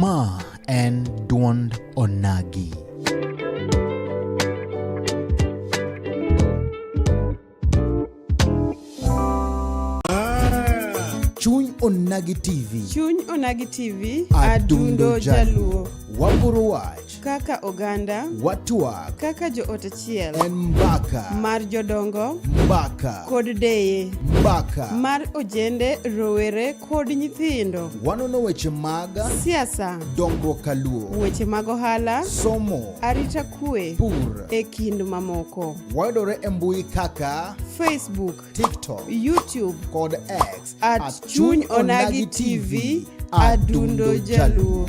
Ma en duond Onagi. Chuny Onagi TV. Chuny Onagi TV, Adundo Adundo Jaluo. Wagoro wach, Kaka oganda, watwak, kaka joot achiel, en mbaka, mar jodongo mbaka, kod deye, mbaka. mar ojende, rowere kod nyithindo, Wanono weche mag siasa, dongruok kaluo, weche mag ohala, somo, arita kwe, pur. e kind mamoko. Wayudore e mbui kaka Facebook, TikTok YouTube, kod X at Chuny Onagi TV, Adundo Jaluo.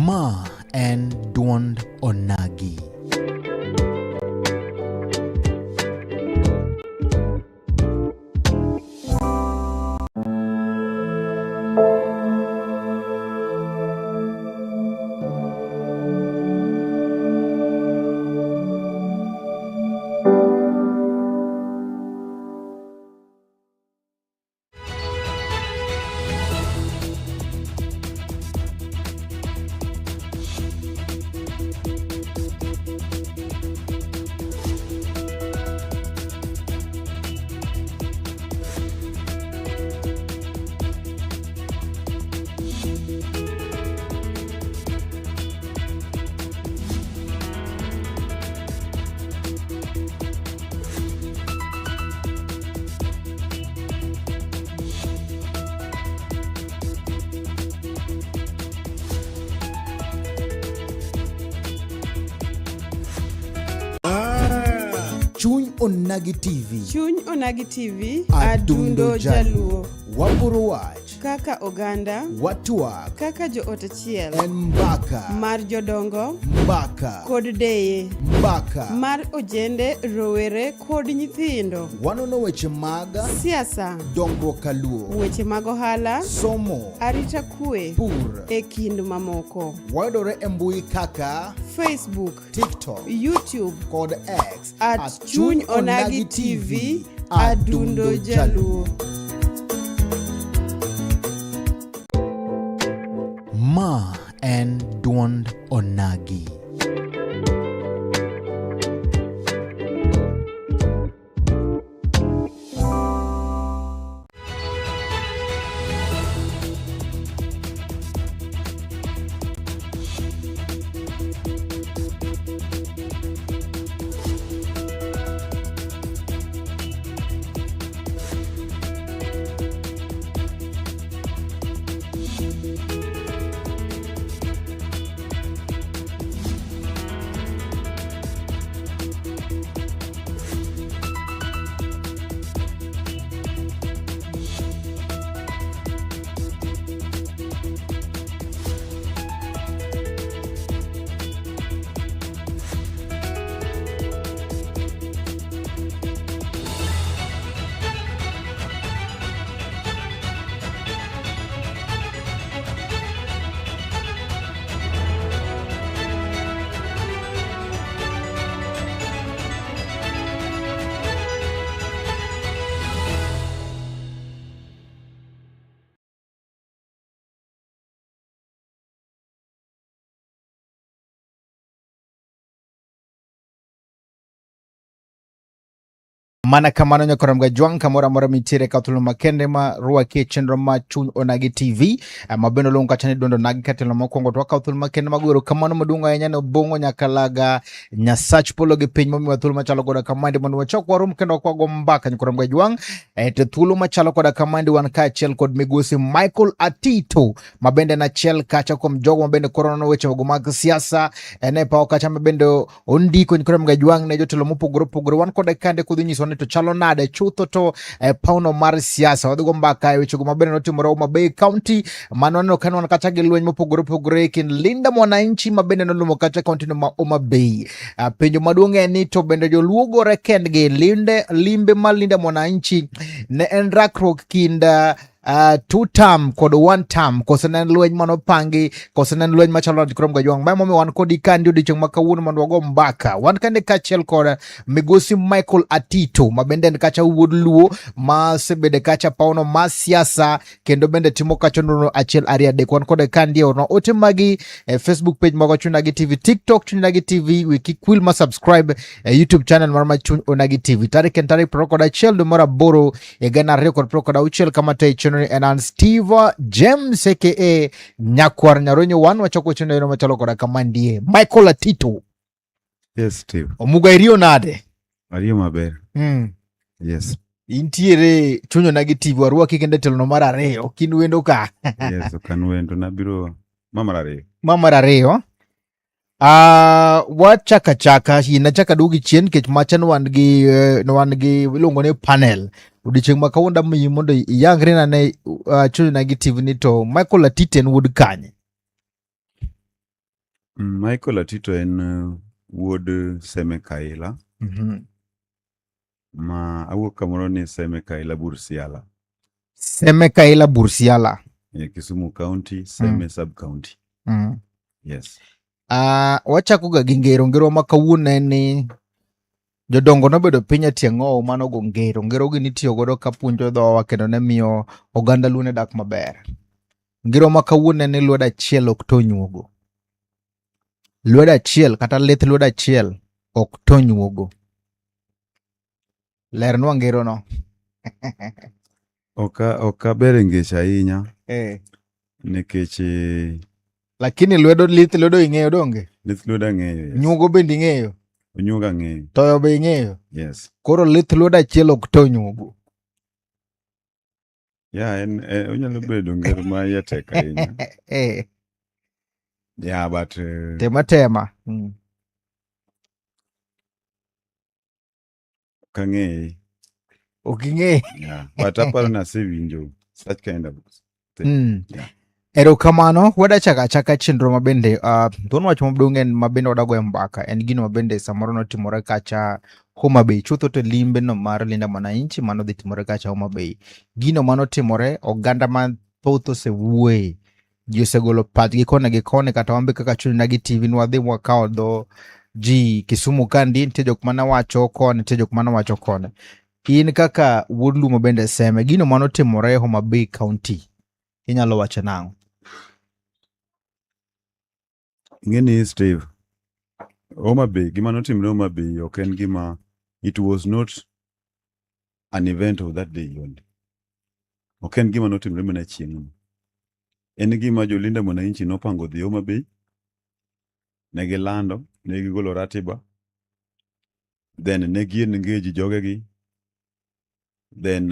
Ma en duond Onagi. Chuny Onagi TV. Chuny Onagi TV, Adundo Adundo Jaluo. Wagoro wach, Kaka oganda, watwak, kaka joot achiel, en mbaka, mar jodongo mbaka, kod deye, mbaka. mar ojende, rowere kod nyithindo, Wanono weche mag siasa, dongruok kaluo, weche mag ohala, somo, arita kwe, pur. e kind mamoko. Wayudore e mbui kaka Facebook, TikTok YouTube, kod X at Chuny Onagi TV, Adundo Jaluo. Ma en duond Onagi. Mana kamano nyakoram gajwang' kamoro amora mintiere ka thuolo makende ma rwaki e chenro ma Chuny Onagi TV ma bende oluongo kacha ni duond Onagi katelo mokwongo to wakawo thuolo makende mag wero kamano maduong' ahinya ne Obong'o Nyakalaga Nyasach polo gi piny momiwa thuolo machalo koda kamandi mondo wachok warom kendo wakwago mbaka nyakoram gajwang' to thuolo machalo koda kamandi wan kaachiel kod migosi Michael Atito ma bende en achiel kacha kuom jogo ma bende koro nono weche mag siasa en e pawo kacha ma bende ondiko nyikoro Mgajwang' ne jotelo mopogore opogore. Wan kode kande kudhi nyiso ni to chalo nade chutho to pawno mar siasa. Wadhi go mbaka e wechego mabende notimore Homa Bay County mano waneno ka wan kacha gi lweny mopogore opogore e kind Linda Mwananchi ma bende nolumo kacha kaunti no ma Homa Bay. Penjo maduong' en ni to bende joluo gore kendgi limbe mar Linda Mwananchi ne en rakruok kind Two term kod one term, koso ne en lweny manopangi, koso ne en lweny machalo nade? Koro Mgajwang' ma emomiyo wan kodi kandi odiochieng' ma kawuono mondo wago mbaka. Wan kande kaachiel kod migosi Michael Atito ma bende en kacha wuod Luo ma osebedo kacha paono ma siasa kendo bende timo kacha nonro achiel ariyo adek. Wan kode kandi ornwa ote magi e Facebook page mago Chuny Onagi TV, TikTok Chuny Onagi TV, wiki kwil ma subscribe e YouTube channel mar ma Chuny Onagi TV. Tarik en tarik 21 dwe mar aboro e 2026 kama te chenro ni en an Steve James aka Nyakwar Nyaronyo wan wachako chenro eno machalo koda kama ndie. Michael Atito. Yes, Steve. Omuga iriyo nade? Ariyo maber. Yes. Intiere Chuny Onagi TV, warwaki kendo e tielo mar ariyo kin wendo ka. Yes, ok an wendo, nabiro ma mar ariyo. Ma mar ariyo. Wachaka chaka in achaka duogi chien nikech macha ne wan gi ne wan gi iluongo ni panel. Odiochieng' ma kawuono damiyi mondo iyangri na ne Chuny Onagi TV ni to Michael Atito en wuod kanye? Michael Atito en wuod Seme Kaila. Ma awuok kamoro ni Seme Kaila Bursiala. Seme Kaila Bursiala. E Kisumu County, Seme Sub County. Yes. Wachako ga gi ngero. Ngero ma kawuono en ni jodongo nobedo piny e tie ng'owo manogo ngero. Ngero gi nitiyo godo ka puonjo dhowa kendo ne miyo oganda Luo ne dak maber. Ngero ma kawuono en ni lwedo achiel ok to nyuogo. Lwedo achiel kata lith lwedo achiel ok to nyuogo. Lernwa ngero no. Ok aber e ngeche ahinya. Nikech Lakini lwedo, lith lwedo ing'eyo donge? Lith lwedo ang'eyo, yes. Nyuogo bende ing'eyo? Onyuogo ang'eyo. Toyo be ing'eyo? Yes. Koro lith lwedo achiel ok to nyuogo. Yeah, en onyalo bedo ngero ma iye tek ahinya. Yeah, but Tema tema. Ok ang'eye. Ok ing'eye. Yeah, but aparo ni asewinjo such kind of thing. Yeah. Erokamano, wada chaka achaka chenro mabende thuon wach maduong' en mabende wadago e mbaka en gino mabende samoro notimore kacha Homa Bay, chutho to limbe no mar Linda Mwananchi mano dhi timore kacha Homa Bay. Gino manotimore, oganda mathoth osewuoye, ji osegolo pachgi koni gi koni, kata wan be kaka Chuny Onagi TV nwadhi wakawo dho ji Kisumu kandi, nitie jok mane wacho koni, nitie jok mane wacho koni. In kaka wuod Luo bende Seme, gino manotimore Homa Bay County, inyalo wacho nang'o? Ing'e ni Steve, Homa Bay, gima notimre Homa Bay ok en gima, it was not an event of that day only. Ok en gima notimre mana chieng'no. En gima jo Linda Mwananchi nopango dhi Homa Bay, ne gilando, ne gigolo ratiba, then ne gi engage jogegi, then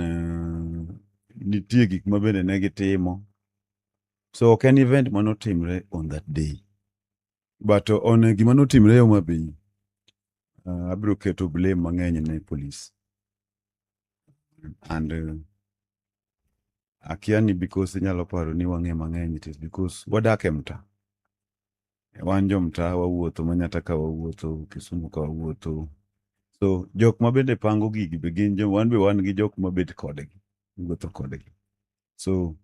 nitie gik ma bende ne gitimo. So ok en event manotimre on that day. But on gima notimre Homa Bay, abiro keto blame mang'eny ne police. And akia ni because inyalo paro ni wang'e mang'eny, it is because wadak e mtaa. Wan jo mtaa wawuotho, Manyatta ka wawuotho, Kisumu ka wawuotho. So jok ma bende pango gigi be gin jo, wan be wan gi jok ma bet kodgi, wuotho kodgi. So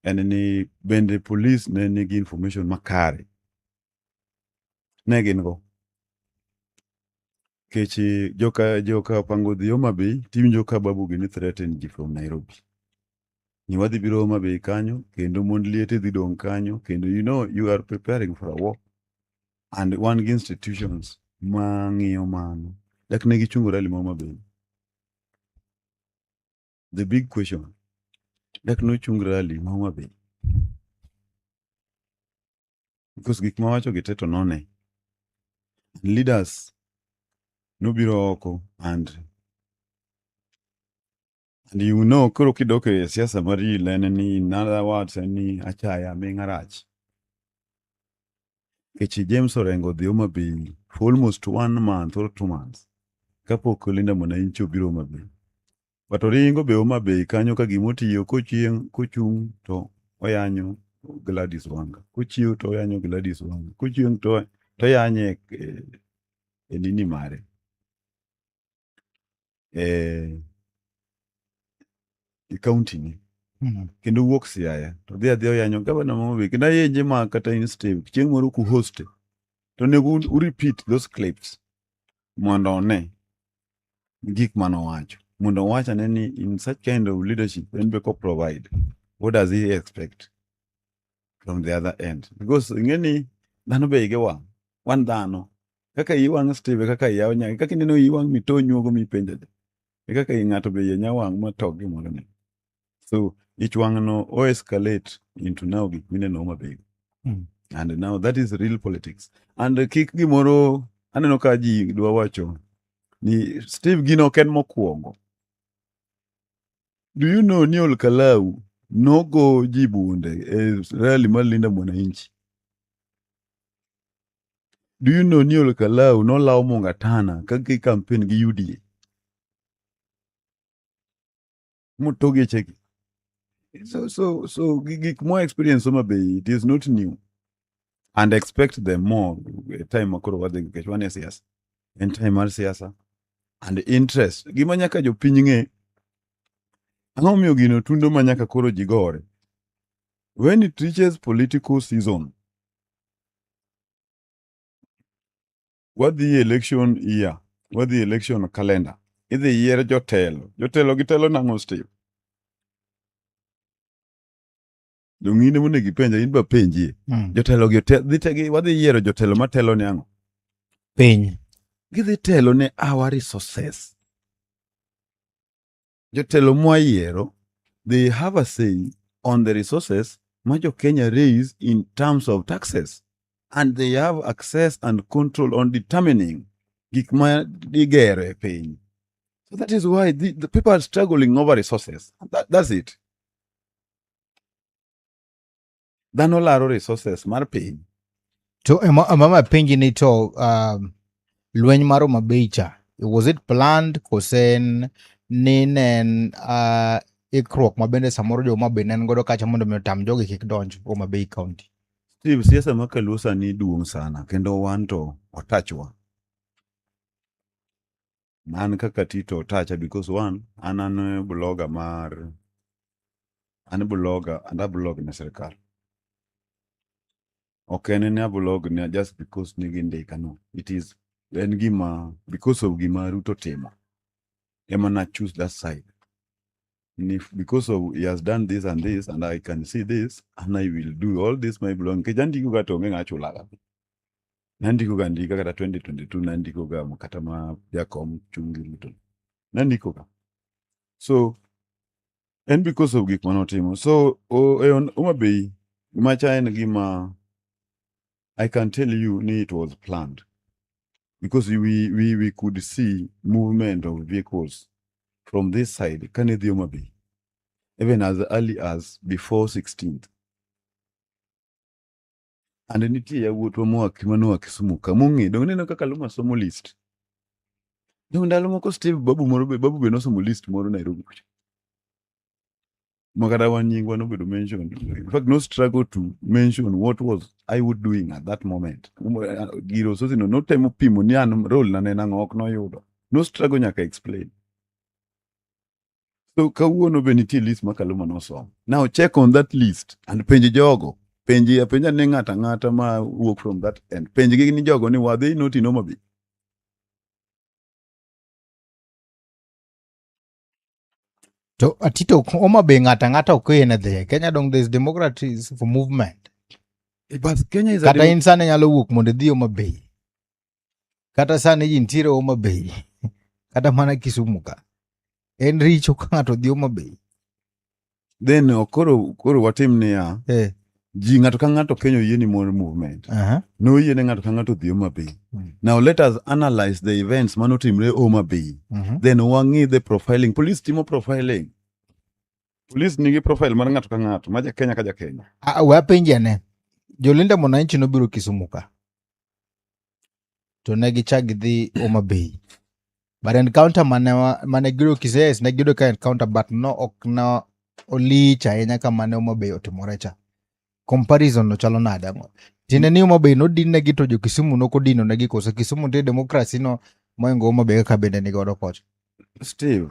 en ni bende police ne nigi information makare. Ne gin go. Nikech joka pango dhi Homa Bay, tiwinjo ka babu gi ni threaten ji from Nairobi. Ni wadhi biro Homa Bay kanyo, kendo mond liete dhi dong' kanyo, kendo you know you are preparing for a war. And wan gi institutions ma ng'iyo mano. Dak ne gichungo rally ma Homa Bay. The big question, dak nochung rally ma Homa Bay? Because gik mawacho gi te to none. Leaders nobiro oko and you know koro kidok e siasa mar real en ni in other words en ni achaya ming'a rach. Nikech James Orengo odhi Homa Bay for almost 1 month or 2 months kapok Linda Mwananchi obiro Homa Bay. But oringo be Homa Bay kanyo ka gimotiyo kochieng' kochung' to oyanyo Gladys Wanga. Kochiew to oyanyo Gladys Wanga. Kochieng' to oyanye e nini mare. E county ni. Kendo wuok Siaya to dhi adhiya oyanyo gavana ma Homa Bay kendo ayenje ma kata in Steve chieng' moro kuhoste to onego u repeat those clips mondo one gik manowacho mondo owach ane ni in such kind of leadership en be ko provide what does he expect from the other end because ing'e ni dhano be igi wang' wan dhano kaka iyi wang' Steve kaka iya onyagi kaka ineno iyi wang' mito nyuogo mipenjo e kaka i ng'ato be iye nya wang' ma tok gimoro ne so ich wang' no o escalate into now gik mineno Homa Bay. And now that is real politics and kik gimoro aneno ka ji dwa wacho ni Steve gino ok en mokwongo. Do you know ni Olkalau nogo ji bunde e rally mar Linda Mwananchi? Do you know ni Olkalau nolawo Mungatana ka gi campaign gi UDA? Motogi e cheki. So gik mwa experience Homa Bay, it is not new. And expect them more e time ma koro wadhi nikech wan e siasa. En time mar siasa and interest. Gima nyaka jopiny ng'e, ang'o momiyo gino tundo ma nyaka koro ji gore? When it reaches political season, wadhi e election year, wadhi e election calendar, idhi yier jotelo. Jotelo gitelo nang'o Steve? Dong' in emonego ipenja, in be apenjie. Jotelo gi dhi wadhi yiero jotelo matelo ne ang'o? Piny. Gidhi telo ne our resources. Jotelo mwayiero, they have a say on the resources ma jo Kenya raise in terms of taxes. And they have access and control on determining gik ma igero e piny. So that is why the people are struggling over resources. That's it. Dhano laro resources mar piny. To ema ma penji ni to lweny mar Homa Bay cha, was it planned kose en ni ne en ikruok ma bende samoro jo Homa Bay ne en godo kacha mondo mi otam jogi kik donj Homa Bay County? Steve, siasa ma kaluo sani duong' sana kendo wan to otachwa. An kaka Tito otacha because one, an blogger mar an blogger and a blog ne sirkal. Ok en ni a blog ne just because ni gindika no. It is en gima because of gima Ruto timo. Ema na choose that side. Ni because of he has done this and this and I can see this and I will do all this my blog. Nikech andiko ga to onge ng'a chulaga. Nandiko ga ndika kata 2022 nandiko ga kata ma jakom chung' gi Ruto. Nandiko ga. So en because of gik manotimo. So e Homa Bay macha en gima I can tell you ni it was planned. Because we could see movement of vehicles from this side kane dhi Homa Bay. Even as early as before 16th. And nitie yawuotwa moa manoa Kisumu ka mong'e dong ineno kaka Luma somo list. Dong ndalo moko Steve babu moro be babu be nosomo list moro Nairobi kucha. Ma kata wan nyingwa nobedo mentioned. In fact, no struggle to mention what was I would doing at that moment. Giro Osotsi no notemo pimo ni an role na ne en ang'o ok noyudo. No struggle nyaka explain. So kawuono be nitie list ma Kaluma nosomo. Now check on that list and penj jogo. Penj apenja ne ng'ato ang'ata ma wuok from that end. Penj gi ni jogo ni were they not in Homa Bay? To Atito Homa Bay ng'ato ang'ata ok oyie ne dhiye. Kenya dong there is democracy for movement. But Kenya is a Kata in sani nyalo wuok mondo idhi Homa Bay. Kata sani ji nitiere Homa Bay. Kata mana Kisumu ka. En richo ka ng'ato dhi Homa Bay. Then koro watim niya, ji ng'ato ka ng'ato Kenya oyie ni more movement. Noyie ne ng'ato ka ng'ato dhi Homa Bay. Now let us analyze the events manotimre Homa Bay. Then wang'i the profiling. Police timo profiling. Police nigi profile mar ng'ato ka ng'ato, ma ja Kenya ka ja Kenya. We apenji ane. Jolinda Mwananchi nobiro Kisumu ka. To ne gichak gidhi Homa Bay. But encounter mane giyudo Kisii, ne giyudo ka encounter but no ok no olich ahinya kama ne Homa Bay otimore cha. Comparison no chalo nade ang'o? Tiende ni Homa Bay nodin negi to jo Kisumu nokodino negi koso Kisumu nitie democracy no moingo Homa Bay kaka bende ni godo kocha. Steve,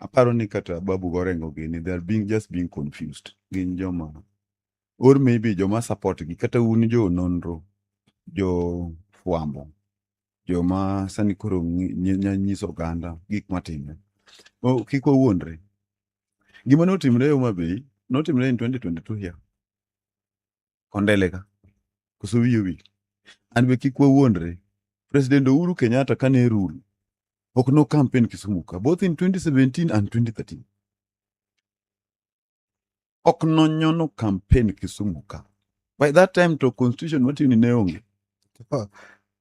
Aparo ni kata Babu Gorengo gini, they are being just being confused. Gin joma or maybe joma support gi kata un jo nonro, jo fwambo, joma sani koro nyiso oganda gik matimre. Oh, kik wawuondre. Gima notimre e Homa Bay, notimre in 2022 here. Kondele ka. Koso wiye owil. An be kik wawuondre. President Uhuru Kenyatta kane rule, ok no campaign Kisumu ka, both in 2017 and 2013. Ok nonyono campaign Kisumu ka. By that time to constitution matiyo ni ne onge.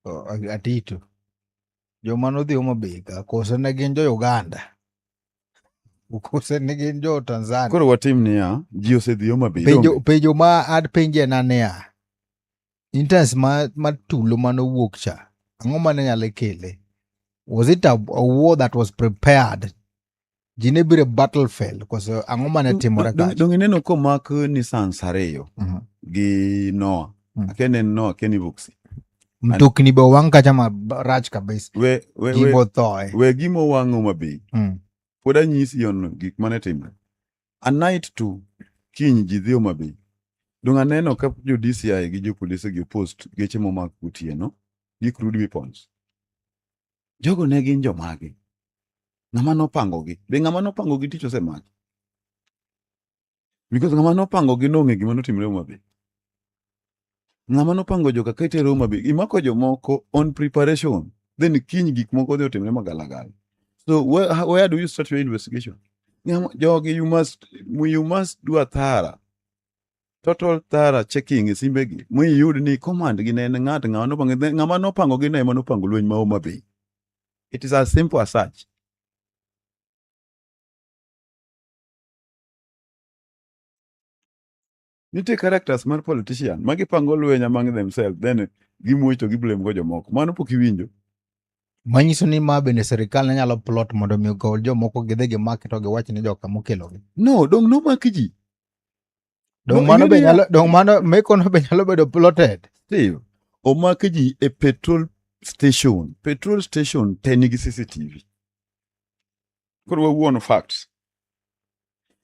Oh, Atito. Joma nodhi Homa Bay ka koso ne gin jo Uganda. Koso ne gin jo Tanzania. Koro watim niya, ji osedhi Homa Bay. Penjo donge? penjo ma ad penje na niya. Interest ma tulo manowuok cha. Ang'o mane nyalo kele? Was it a war that was prepared? Ji ne biro e battlefield koso ang'o mane timore kacha? Donge ineno komak Nissans ariyo gi Noah. Akia ni en Noah, akia ni Voxy. Mtokni be owang' kacha ma rach kabisa. We, Ji we, bothoe. we gima owang' Homa Bay. Pod anyisi on gik mane timre. A night to kiny ji dhi Homa Bay. Dong aneno ka jo DCI gi jo polise gi post geche momak gotieno gi crude weapons. Jogo ne gin jomage? Ng'ama nopangogi? Be ng'ama nopangogi tich osemaki? Because ng'ama nopangogi nong'e gima notimre Homa Bay. Ng'ama nopango joka ka itero Homa Bay, imako jomoko on preparation. Then kiny gik moko dhi otimre magalagala. So where do you start your investigation? Jogi you must do a thorough total thorough checking e simbegi miyud ni command gi ne en ng'at ng'ama nopango ng'ama nopango gi ne ema nopango lweny ma Homa Bay. It is as simple as such. Nitie characters mar politician ma gipango lweny among themselves, then gimuoch to giblame go jomoko. Mano pok iwinjo. Manyiso ni ma bende sirikal ne nyalo plot mondo mi ogol jomoko gidhi gimaki to giwach ni joka mokelogi. No, dong nomak ji. Dong No, mano be ing'e nyalo dong mano mekono be nyalo bedo plotted. Steve, omak ji e petrol station. Petrol station te nigi CCTV. Koro wawuono facts.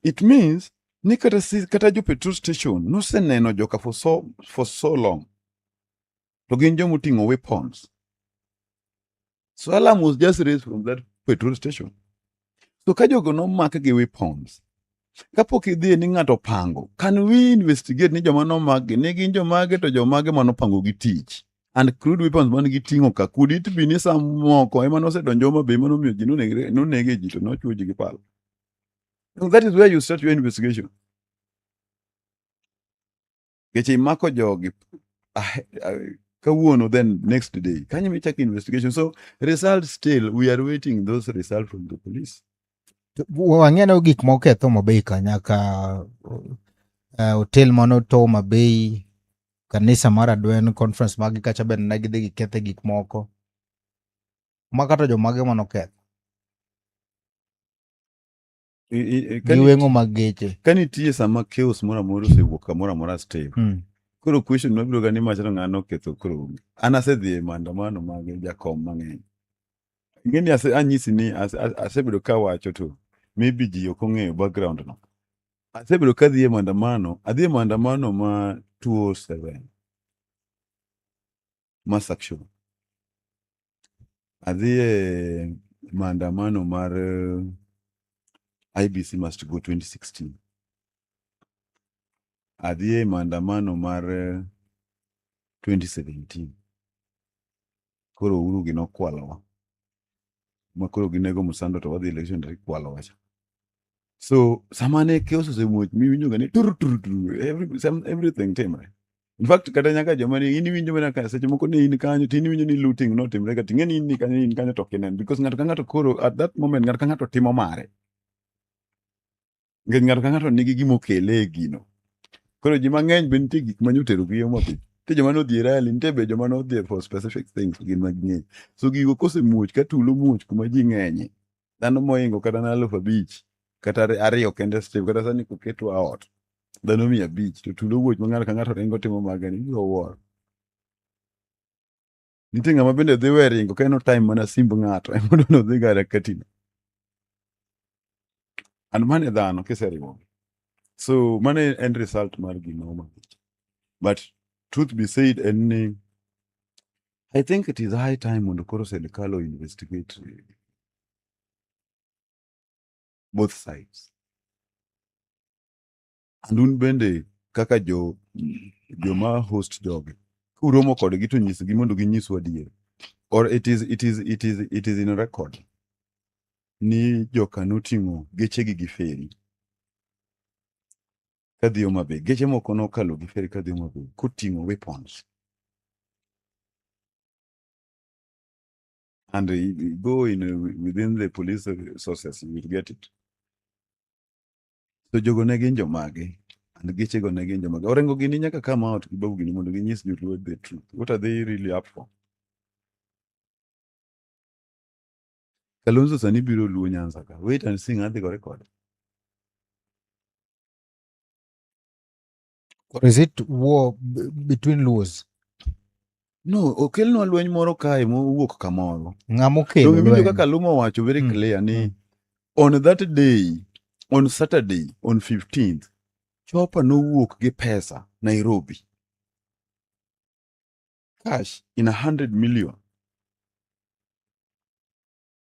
It means ni kata jo petrol station noseneno joka for so long. To gin jomoting'o weapons. So alarm was just raised from that petrol station. So ka jogo nomak gi weapons, kapok idhi ni ng'ato opango, can we investigate ni joma nomak gi ne gin jomage to jomage manopango gi tich? And crude weapons man giting'o ka, could it be ni some moko ema nosedonjo Homa Bay manomiyo ji nonege ji to nochuo ji gi pala? So that is where you start your investigation. Nikech imako jogi kawuono, then next day kanyo michako investigation. So results, still we are waiting those results from the police. Wang'e ni gik moketho Homa Bay ka nyaka hotel manoto Homa Bay, kanisa mar Adwen conference mag kacha bende ne gidhi gikethe gik moko. Ma kata jomage manoketho gi weng'o mag geche. Ka nitie sama chaos moro amora osewuok kamoro amora, Steve, koro question mabiro ga ni macha to ng'ano oketho koro onge. An asedhi e maandamano mag jakom mang'eny. Ing'e ni anyisi ni asebedo kawacho to maybe ji ok ong'eyo background no. Asebedo kadhi e maandamano, adhi e maandamano ma 2007 mass action. Adhi e maandamano mar IEBC must go 2016. Adhi e maandamano mar 2017. Koro Uhuru gi nokwalowa. Ma koro ginego Musando to wadhi election to ikwalowa cha. So sama ne chaos osemuoch miwinjo ga ni tur tur tur everything timre. In fact kata nyaka joma ni in iwinjo mana ka seche moko ne in kanyo to in iwinjo ni looting notimre ka ting'e ni in ni kanyo in kanyo to ok inen because ng'ato ka ng'ato koro at that moment ng'ato ka ng'ato timo mare. Nikech ng'ato ka ng'ato nigi gima okele e gino. Koro ji mang'eny be nitie gik manyotero gi Homa Bay. Nitie joma nodhi e rally, nitie be joma nodhi for specific things gin ma ging'eyo. So gigo kosemuoch ka tulo muoch kuma ji ng'enye, dhano mohingo kata na 5,000 kata ariyo kende Steve, kata sani koketwa ot, dhano 500 to tulo wuoch ma ng'ato ka ng'ato ringo timo mage ni ibiro wuoro. Nitie ng'ama bende dhi we ringo ka en time mana simb ng'ato ema nodhi go harakati no. And mano e dhano kiseriwogi. So mano e end result mar gima Homa Bay. But truth be said en ni I think it is high time mondo koro sirikal o investigate both sides. And un bende kaka joma host jogi, kuromo kodgi to nyisgi mondo ginyisu adier. Or it is in record ni joka noting'o gechegi gi ferry kadhi Homa Bay. Geche moko nokalo gi ferry kadhi Homa Bay koting'o weapons. And you go in within the police sources, you will get it. So jogo ne gin jomage? And gechego ne gin jomage? Orengo gini nyaka come out gi Babu gini mondo ginyis joluo the truth. What are they really up for? Kalonzo sani biro luo Nyanza ka. Wait and see ng'a dhi gore kode. Or is it war between Luos? No, okelnwa lweny moro kae mowuok kamoro. Ng'ama okelo Donge iwinjo lweny? kaka Luma owacho very clear ni on that day, on Saturday, on 15th, Chopa nowuok gi pesa Nairobi. Cash in 100 million.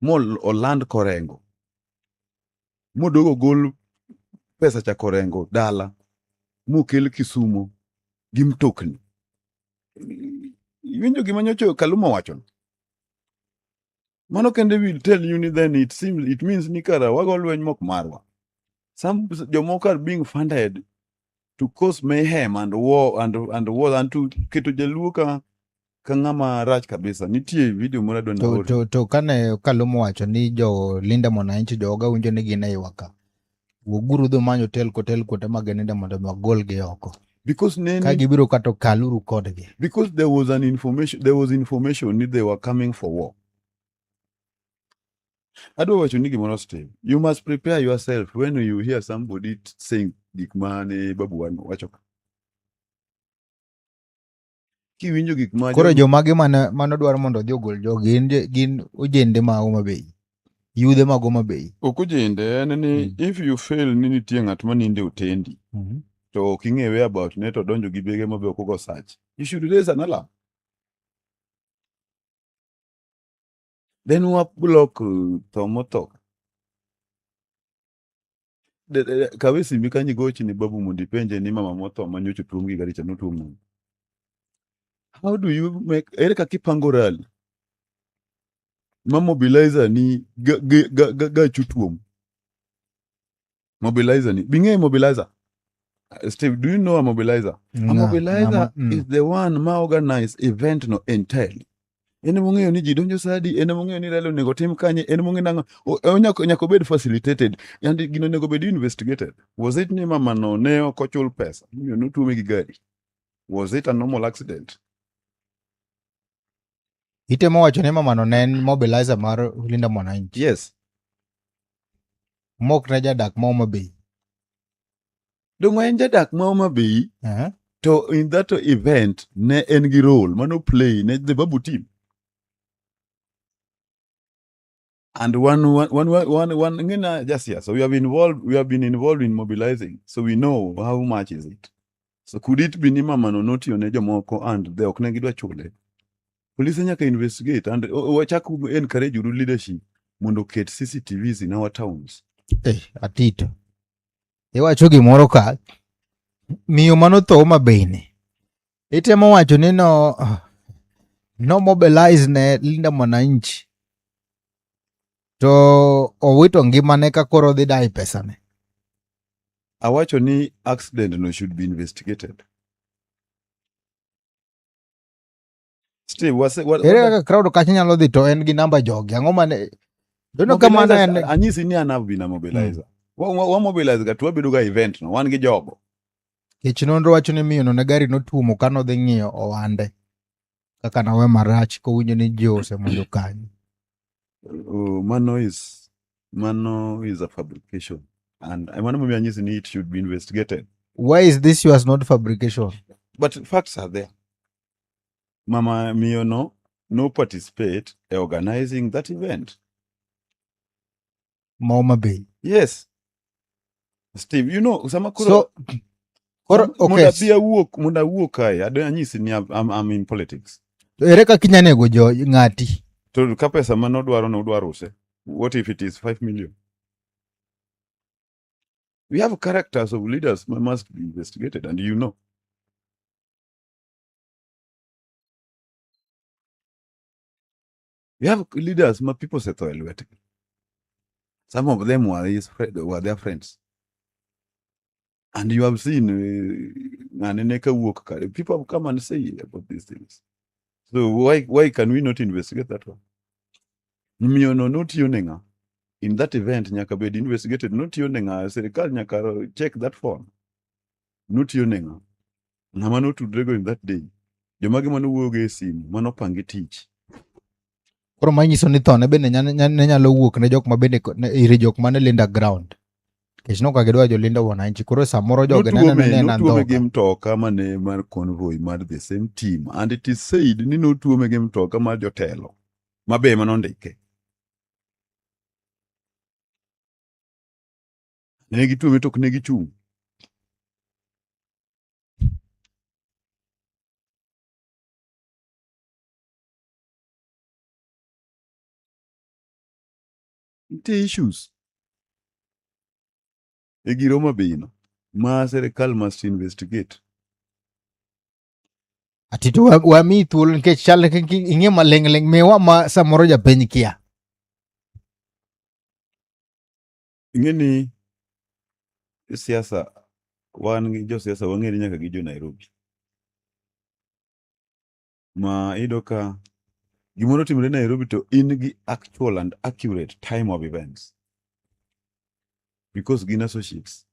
Mo oland Korengo. Modogo gol pesa cha Korengo dala. Mokel Kisumu gi mtokni. Iwinjo gima nyocha Kaluma owacho? Mano kende will tell you ni then it seems it means ni kara wago lweny mok marwa. Some jomoko are being funded to cause mayhem and war and war and to keto jaluo ka ng'ama rach kabisa. Nitie video moro adwa To, naor. to kane Kaluma owacho ni jo Linda Mwananchi joga winjo ni gin e iwa ka. Wuoguru dhi umany hotel kotel kuonde ma gininde mondo mi wagolgi oko. Because Ka gibiro ka to kaluru kodgi. Because there was information ni they were coming for war. Adwa wacho ni gimoro, Steve. You must prepare yourself when you hear somebody saying gik mane Babu wacho ka. Kiwinjo gik ma Koro jomage mane dwaro mondo odhi ogol jogi gin ojende ma Homa Bay. Yudhe mag Homa Bay. Ok ojende en ni if you feel ni nitie ng'at ma nindo e otendi to ok ing'e whereabout ne to donjo gi bege mabe ok ogo search. You should raise an alarm. Then wa block tho motho. Kawe simbi kanyo igochi ni Babu mondo ipenje ni mama motho ma nyocha otuom gi gari cha notuom nang'o. How do you make ere kaka ipango rally ma mobilizer ni gachu tuom? Mobilizer ni bing'e mobilizer? Steve, do you know a mobilizer? A mobilizer is the one ma organize event no entirely. En emong'eyo ni ji donjo sa adi, en emong'eyo ni rally onego tim kanye, en emong'eyo nang'o. Nyaka obed facilitated and gino onego bed investigated. Was it ni mama no ne ok ochul pesa? Omiyo notuome gi gari. Was it a normal accident? Itemo wacho ni mamano ne en mobilizer mar Linda Mwananchi. Yes. Mok ne jadak ma Homa Bay. Dongo en jadak ma Homa Bay to in that event ne en gi role mano play ne the Babu team. And one one one one one ngina just here. So we have been involved in mobilizing. So we know how much is it. So could it be ni mama no notiyo ne jomoko and they ok ne gidwa chule? Police nyaka investigate and wachak encourage uru leadership mondo oket CCTVs in our towns. Atito. Iwacho gimoro ka miyo manotho Homa Bay ni. Itemo wacho ni no mobilize ne Linda Mwananchi. To owito ngimane ka koro odhi dai pesane. Awacho ni accident no should be investigated. Steve, what, Ere kaka crowd kacha nyalo dhi to en gi namba jogi? Ang'o mane Dono kamano en Anyisi ni an have been a mobilizer. Wa mobilize ga to wabedo ga event no, wan gi jogo. Kech nonro wacho ni miyo no ne gari notuomo kanodhi ng'iyo owande. Kaka nawe marach kowinjo ni ji osemonjo kanyo. Mano is a fabrication. And mano momiyo anyisi ni it should be investigated. Why is this yours not fabrication? But facts are there. Mama miyo no participate e organizing that event. Ma Homa Bay. Yes. Steve, you know, sama koro So koro mondo okay. abi awuok, mondo awuok kae, adwa anyisi ni I'm in politics. To ere kaka inya nego jo ng'ati? To ka pesa ma nodwaro no udwaro use. What if it is 5 million? We have characters of leaders who must be investigated, and you know. We have leaders ma people setho e lwetgi. Some of them were his friend, were their friends. And you have seen ng'ane ne kawuok kare. People have come and say about these things. So why can we not investigate that one? Miyo no notiyo ne ng'a? In that event nyaka bed investigated. Notiyo ne ng'a? Sirikal nyaka check that phone. Notiyo ne ng'a? Ng'ama notudrego in that day? Jomage manowuoyo go e simu, manopangi tich. Koro manyiso ni thone bende ne nyalo wuok ne jok ma bende ir jok mane Linda ground. Nikech noka gidwa jo Linda wananchi. Koro samoro jogi ne neno ni en Notuome gi andhoga. mtoka mane mar convoy mar the same team and it is said ni notuome gi mtoka mar jotelo mabe manondike. Ne gituome to ok ne gichung'. Nitie issues e gir Homa Bay no ma sirikal must investigate. Ati to wamiyi thuolo nikech chal ing'e maling'ling' miwa ma samoro japiny kia. Ing'e ni siasa wan gi josiasa wang'ere nyaka gi jo Nairobi. Ma iyudo ka gimoro timore Nairobi to in gi actual and accurate time of events because gin associates.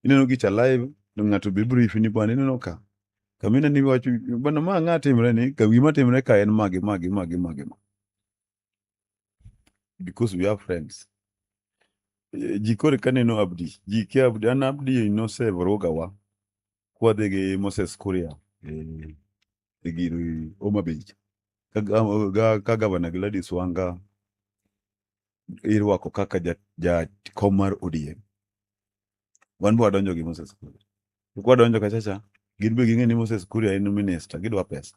Ineno gicha live to ng'ato be brief ni bwana ineno ka kamina ni wacho bwana ma ng'a timre ni ka gima timre ka en magi magi magi magi ma. Because we have friends. Ji koro kaneno Abdi, ji kia Abdi, an Abdi nosevurugawa kwadhi gi Moses Kuria e gir Homa Bay. Ka gavana Gladys Wanga irwako kaka ja kom mar ODM. Wan be wadonjo gi Moses Kuria. To kwadonjo kacha cha, gin be ging'e ni Moses Kuria en minister, gidwa pesa.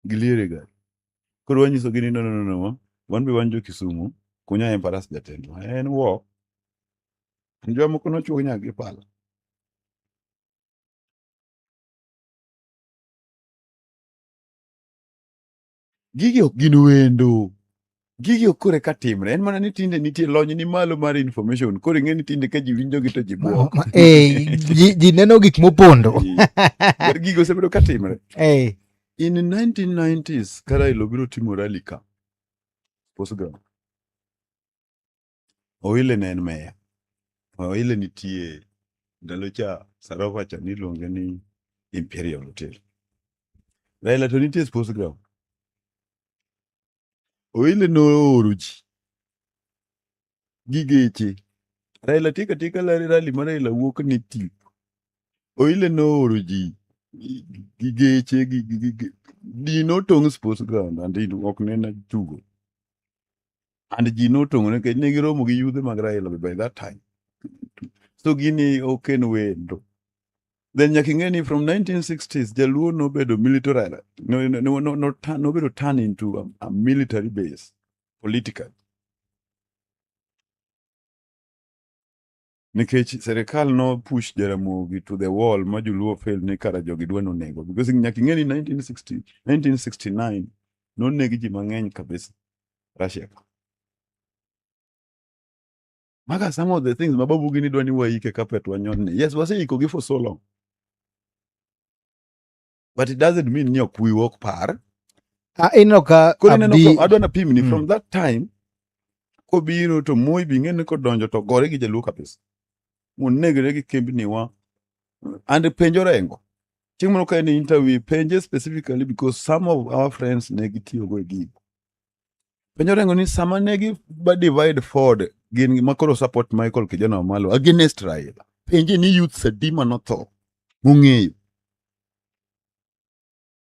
Giliere gari. Koro wanyisogi ni no, no, no, no, wan be wan jo Kisumu, kunya embarrass jatendwa. En wo. Jomoko nochuog nyaka gi pala. Gigi ok gin wendo. Gigi ok kore ka timre. En mana ni tinde nitie lony ni malo mar information. Koro ing'e ni tinde ka ji winjogi to ji bwok. Ji neno gik mopondo. But gigo osebedo ka timre. In 1990s, ka Raila obiro timo rally ka, Sports Ground. Oile ne en meya. Oile nitie ndalo cha Sarova cha niluonge ni Imperial Hotel. Raila to nitie Sports Ground. Oile nooro ji gi geche. Raila tieko atieka rally ma Raila wuok ni tip. Oile nooro ji gi geche gi ji notong' Sports Ground and ok ne en tugo. And ji notong'o nikech ne giromo gi yudhe mag Raila by that time. So gini ok en wendo. Then nyaka ing'e ni from 1960s Jaluo nobedo military, no, nobedo turn into a military base politically. Nikech serikal no push Jaramogi to the wall ma Joluo fail ni kara jogi dwa nonego. Because nyaka ing'e ni 1960, 1969 noneg ji mang'eny kabisa Russia ka. Maga some of the things ma babu gini dwa ni waike carpet wanyonne. Yes, waseikogi for so long. But it doesn't mean ni ok wiwa ok par. Ineno ka Koro ineno Abdi adwa na pim ni from that time kobiro to Moi bi ng'e ni kodonjo to gore gi Jaluo kabisa. Monegre gi kembni wa. And penjo Orengo. Chieng' moro ka en e interview, penje specifically because some of our friends ne gitiyogo e gigo. Penjo Orengo ni sama ne gi ba divide Ford gin ma koro support Michael Kijana Wamalwa against Raila. Penje ni youths adi manotho mong'eyo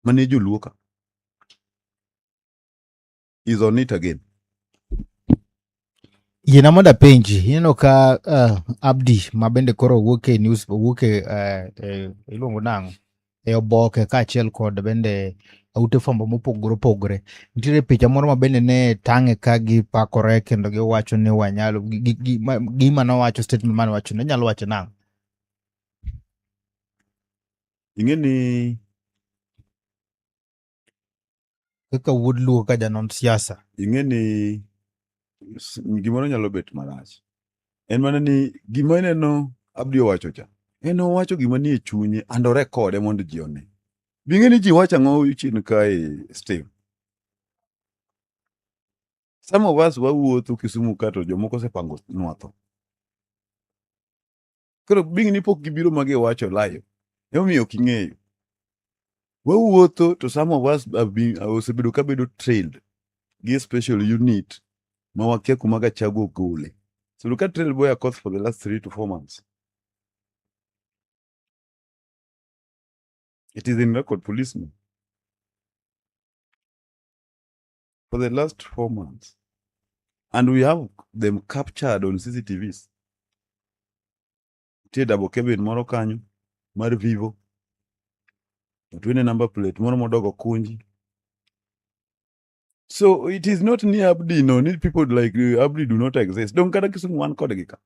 mane Joluo ka. Is on it again. Yiena mondo apenji, ineno ka Abdi ma bende koro wuok e news, wuok e iluongo nang'o? E oboke kaachiel kod bende ute fwambo mopogore opogore. Nitiere picha moro ma bende ne tang'e ka gipakore kendo giwacho ni wanyalo gima nowacho statement mane wacho ne nyalo wacho nang'o? Ing'e ni Kaka wuod Luo ka janon siasa. Ing'e ni gimoro nyalo bet marach. En mana ni gima ineno Abdi owacho cha. En owacho gima nie chunye and orekode mondo ji one. Bing'e ni ji wacho ang'o chien kae Steve? Some of us wawuotho Kisumu ka to jomoko osepango nwa tho. Koro bing ni pok gibiro ma giwacho live. Emomiyo ok ing'eyo. Wawuotho to some of us have been, osebedo ka bedo trailed gi special unit ma wakia kuma Gachagua ogole. So look at trail boy Akoth for the last 3 to 4 months. It is in record, policeman. For the last 4 months. And we have them captured on CCTVs. Nitie double cabin moro kanyo mar Vivo. Otwene number plate moro modogo kunji. So it is not ni Abdi no, ni people like Abdi do not exist. Dong kata Kisumu wan kodgi ka.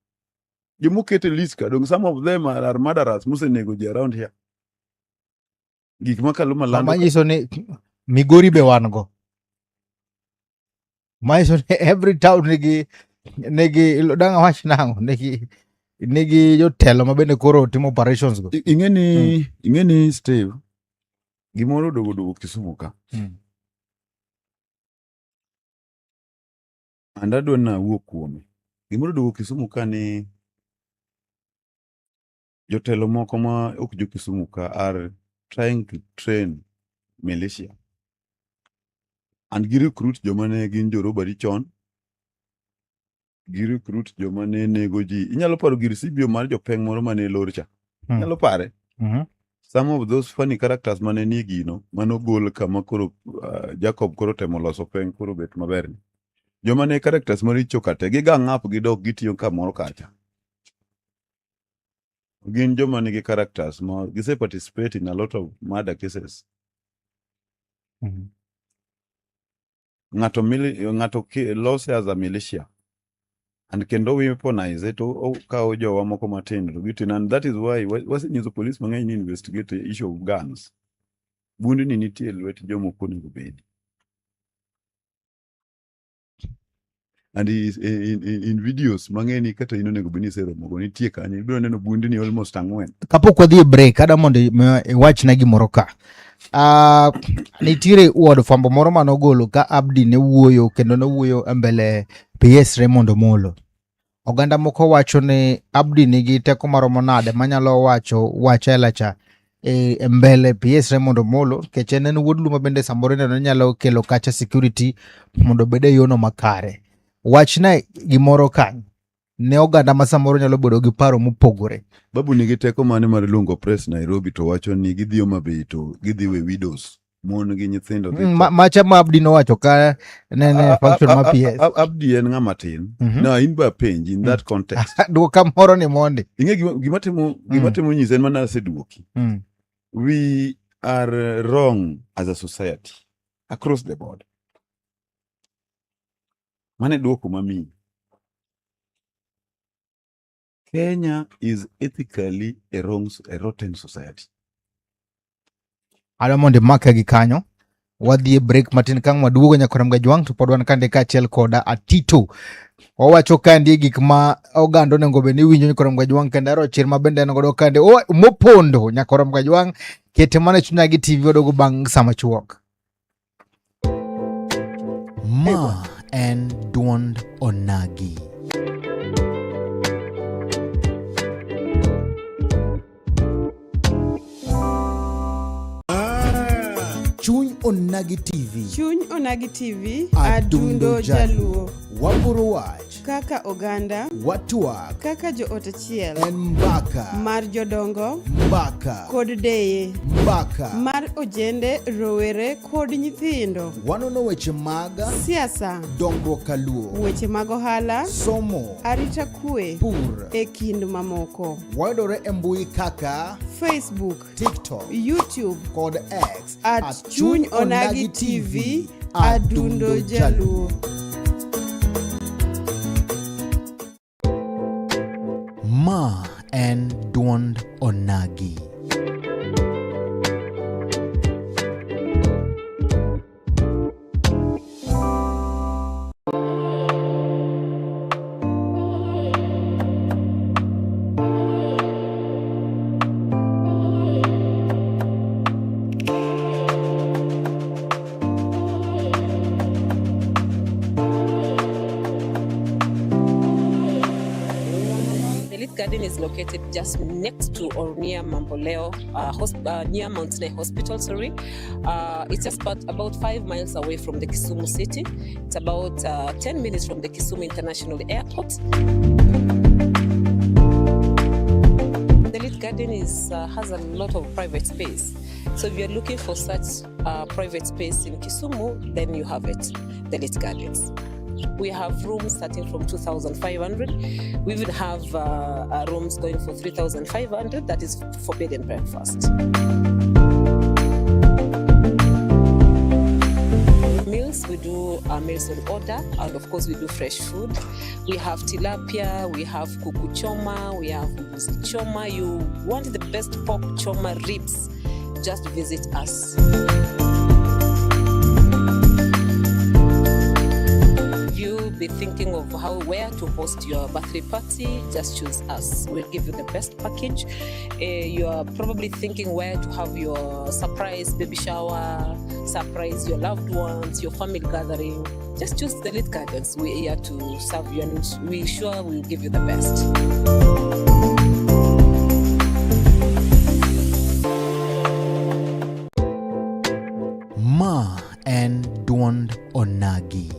Jomokete list ka, dong some of them are murderers mosenego ji around here. Gik makalo malando. Manyiso ni Migori be wan go. Manyiso ni every town nigi dang' awach nang'o nigi jotelo ma bende koro timo operations go. Ing'e ni ing'e ni Steve, gimoro odogo dogo Kisumu ka. And adwa ni awuo kuome. Gimoro odogo Kisumu ka ni jotelo moko ma ok jo Kisumu ka are trying to train militia. And gi recruit joma ne gin jo robbery chon. Gi recruit joma ne nego ji. Inyalo paro gir CBO mar jopeng' moro mane lor cha. Inyalo pare. Some of those funny characters mane nie gino manogol kama koro Jacob koro temo loso peng koro bet maber ni. Joma ne characters maricho ka te gi gang up gidok gitiyo kamoro kacha. Gin joma nigi characters ma gise participate in a lot of murder cases. Ng'ato lose as a militia and kendo weaponize it okawo jowa moko matindo to gitino and that is why wasenyiso police mang'eny ni investigate the issue of guns. Bundni nitie e lwet joma ok onego bedi. And is in videos mang'eny kata in onego bed ni iseromogo nitie kanyo ibiro neno bundni almost ang'wen. Kapok wadhi e break, adwa mondo iwachna gimoro ka. Nitiere od fwambo moro manogolo ka Abdi ne wuoyo kendo nowuoyo e mbele PS Raymond Omolo. Oganda moko wacho ni Abdi nigi teko maromo nade manyalo wacho wach hela cha e mbele PS Raymond Omolo nikech en wuod Luo ma bende samoro ineno ni nyalo kelo kacha security mondo obed e yono makare. Wachna gimoro kanyo ne oganda ma samoro nyalo bedo gi paro mopogore. Babu nigi teko mane mar luongo press Nairobi to wacho ni gidhi Homa Bay to gidhi we widows mon gi nyithindo dhi tho. Macha ma Abdi nowacho ka ne function ma PS. Abdi en ng'ama tin. No, in ba penji in that context. Duoka moro ni mondi. Ing'e gima timo nyisa en mana aseduoki. We are wrong as a society across the board. Mane duoko mamiyi. Kenya is ethically a rotten society. Adwa mondo imake gi kanyo. Wadhi e break matin kang' waduogo nyakora Mgajwang' to pod wan kande kaachiel koda Atito. Wawacho kandie gik ma oganda onego bed ni winjo nyakora Mgajwang' kendo aro chir ma bende en godo kande mopondo nyakora Mgajwang' kete mana e chunya gi TV wadogo bang' sama chuok. Ma en duond Onagi. Chuny Onagi TV. Chuny Onagi TV, Adundo Adundo Jaluo. Waporo wach. Kaka oganda. Watwak. Kaka joot achiel. En mbaka. Mar jodongo. Mbaka. Kod deye. Mbaka. Mar ojende, rowere kod nyithindo. Wanono weche mag siasa, dongruok kaluo, weche mag ohala, somo, arita kwe, pur, e kind mamoko. Wayudore e mbui kaka Facebook, TikTok, YouTube kod X at Chuny Onagi TV, Adundo Jaluo. Ma en duond Onagi. The Leith Garden is located just next to or near Mamboleo, near Mount Sinai Hospital, sorry. It's just about 5 miles away from the Kisumu city. It's about 10 minutes from the Kisumu International Airport. The Leith Garden has a lot of private space. So if you're looking for such private space in Kisumu, then you have it, the Leith Gardens. We have rooms starting from 2,500. We even have rooms going for 3,500. That is for bed and breakfast. Meals, we do meals on order, and of course we do fresh food. We have tilapia, we have kuku choma, we have mbuzi choma. You want the best pork choma ribs, just visit us. You be thinking of where to host your birthday party, just choose us. We'll give you the best package. You are probably thinking where to have your surprise baby shower, surprise your loved ones, your family gathering. Just choose the Leith Gardens. We're here to serve you, and we sure will give you the best. Ma en duond Onagi.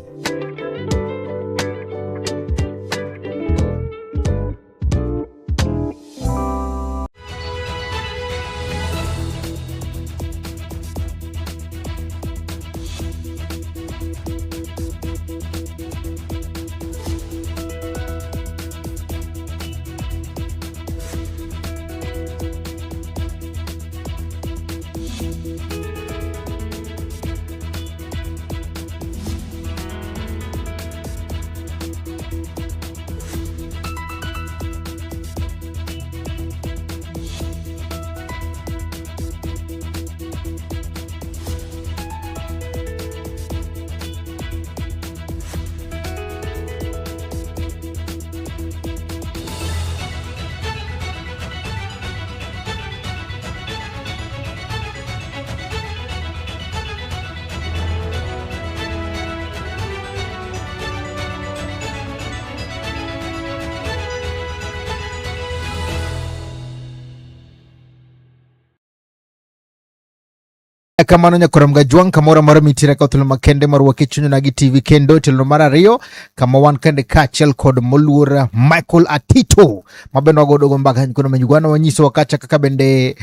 Kamano nyakoram gajwang' kamoro amora mitiere ka thuolo makende mar Wake Chuny Onagi TV kendo chenro mar ariyo kama wan kende kaachiel kod moluor Michael Atito mabende wagodo mbaka kono menyugwana wanyisowa kacha kaka bende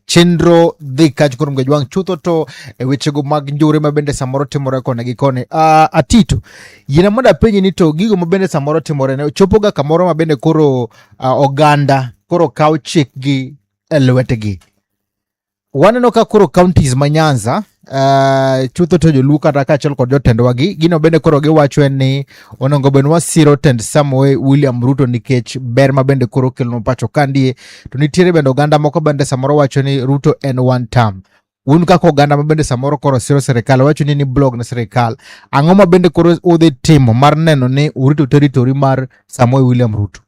chenro dhi kacha kono gajwang' chutho to e wechego mag njore mabende samoro timore koni gi koni. Atito, yiena mondo apenji ni to gigo mabende samoro timore ne chopoga kamoro mabende koro oganda koro kawo chikgi e lwetgi. Waneno ka koro counties ma Nyanza chutho to joluo kata kaachiel kod jotendwa gi gino bende koro giwacho en ni onego bed wasiro tend Samoei William Ruto nikech ber ma bende koro kelonwa pacho kandie to nitiere bende oganda moko bende samoro wacho ni Ruto en one term. Un kaka oganda ma bende samoro koro siro sirikal wacho ni blog na sirikal ang'o ma bende koro udhi timo mar neno ni urito territory mar Samoei William Ruto?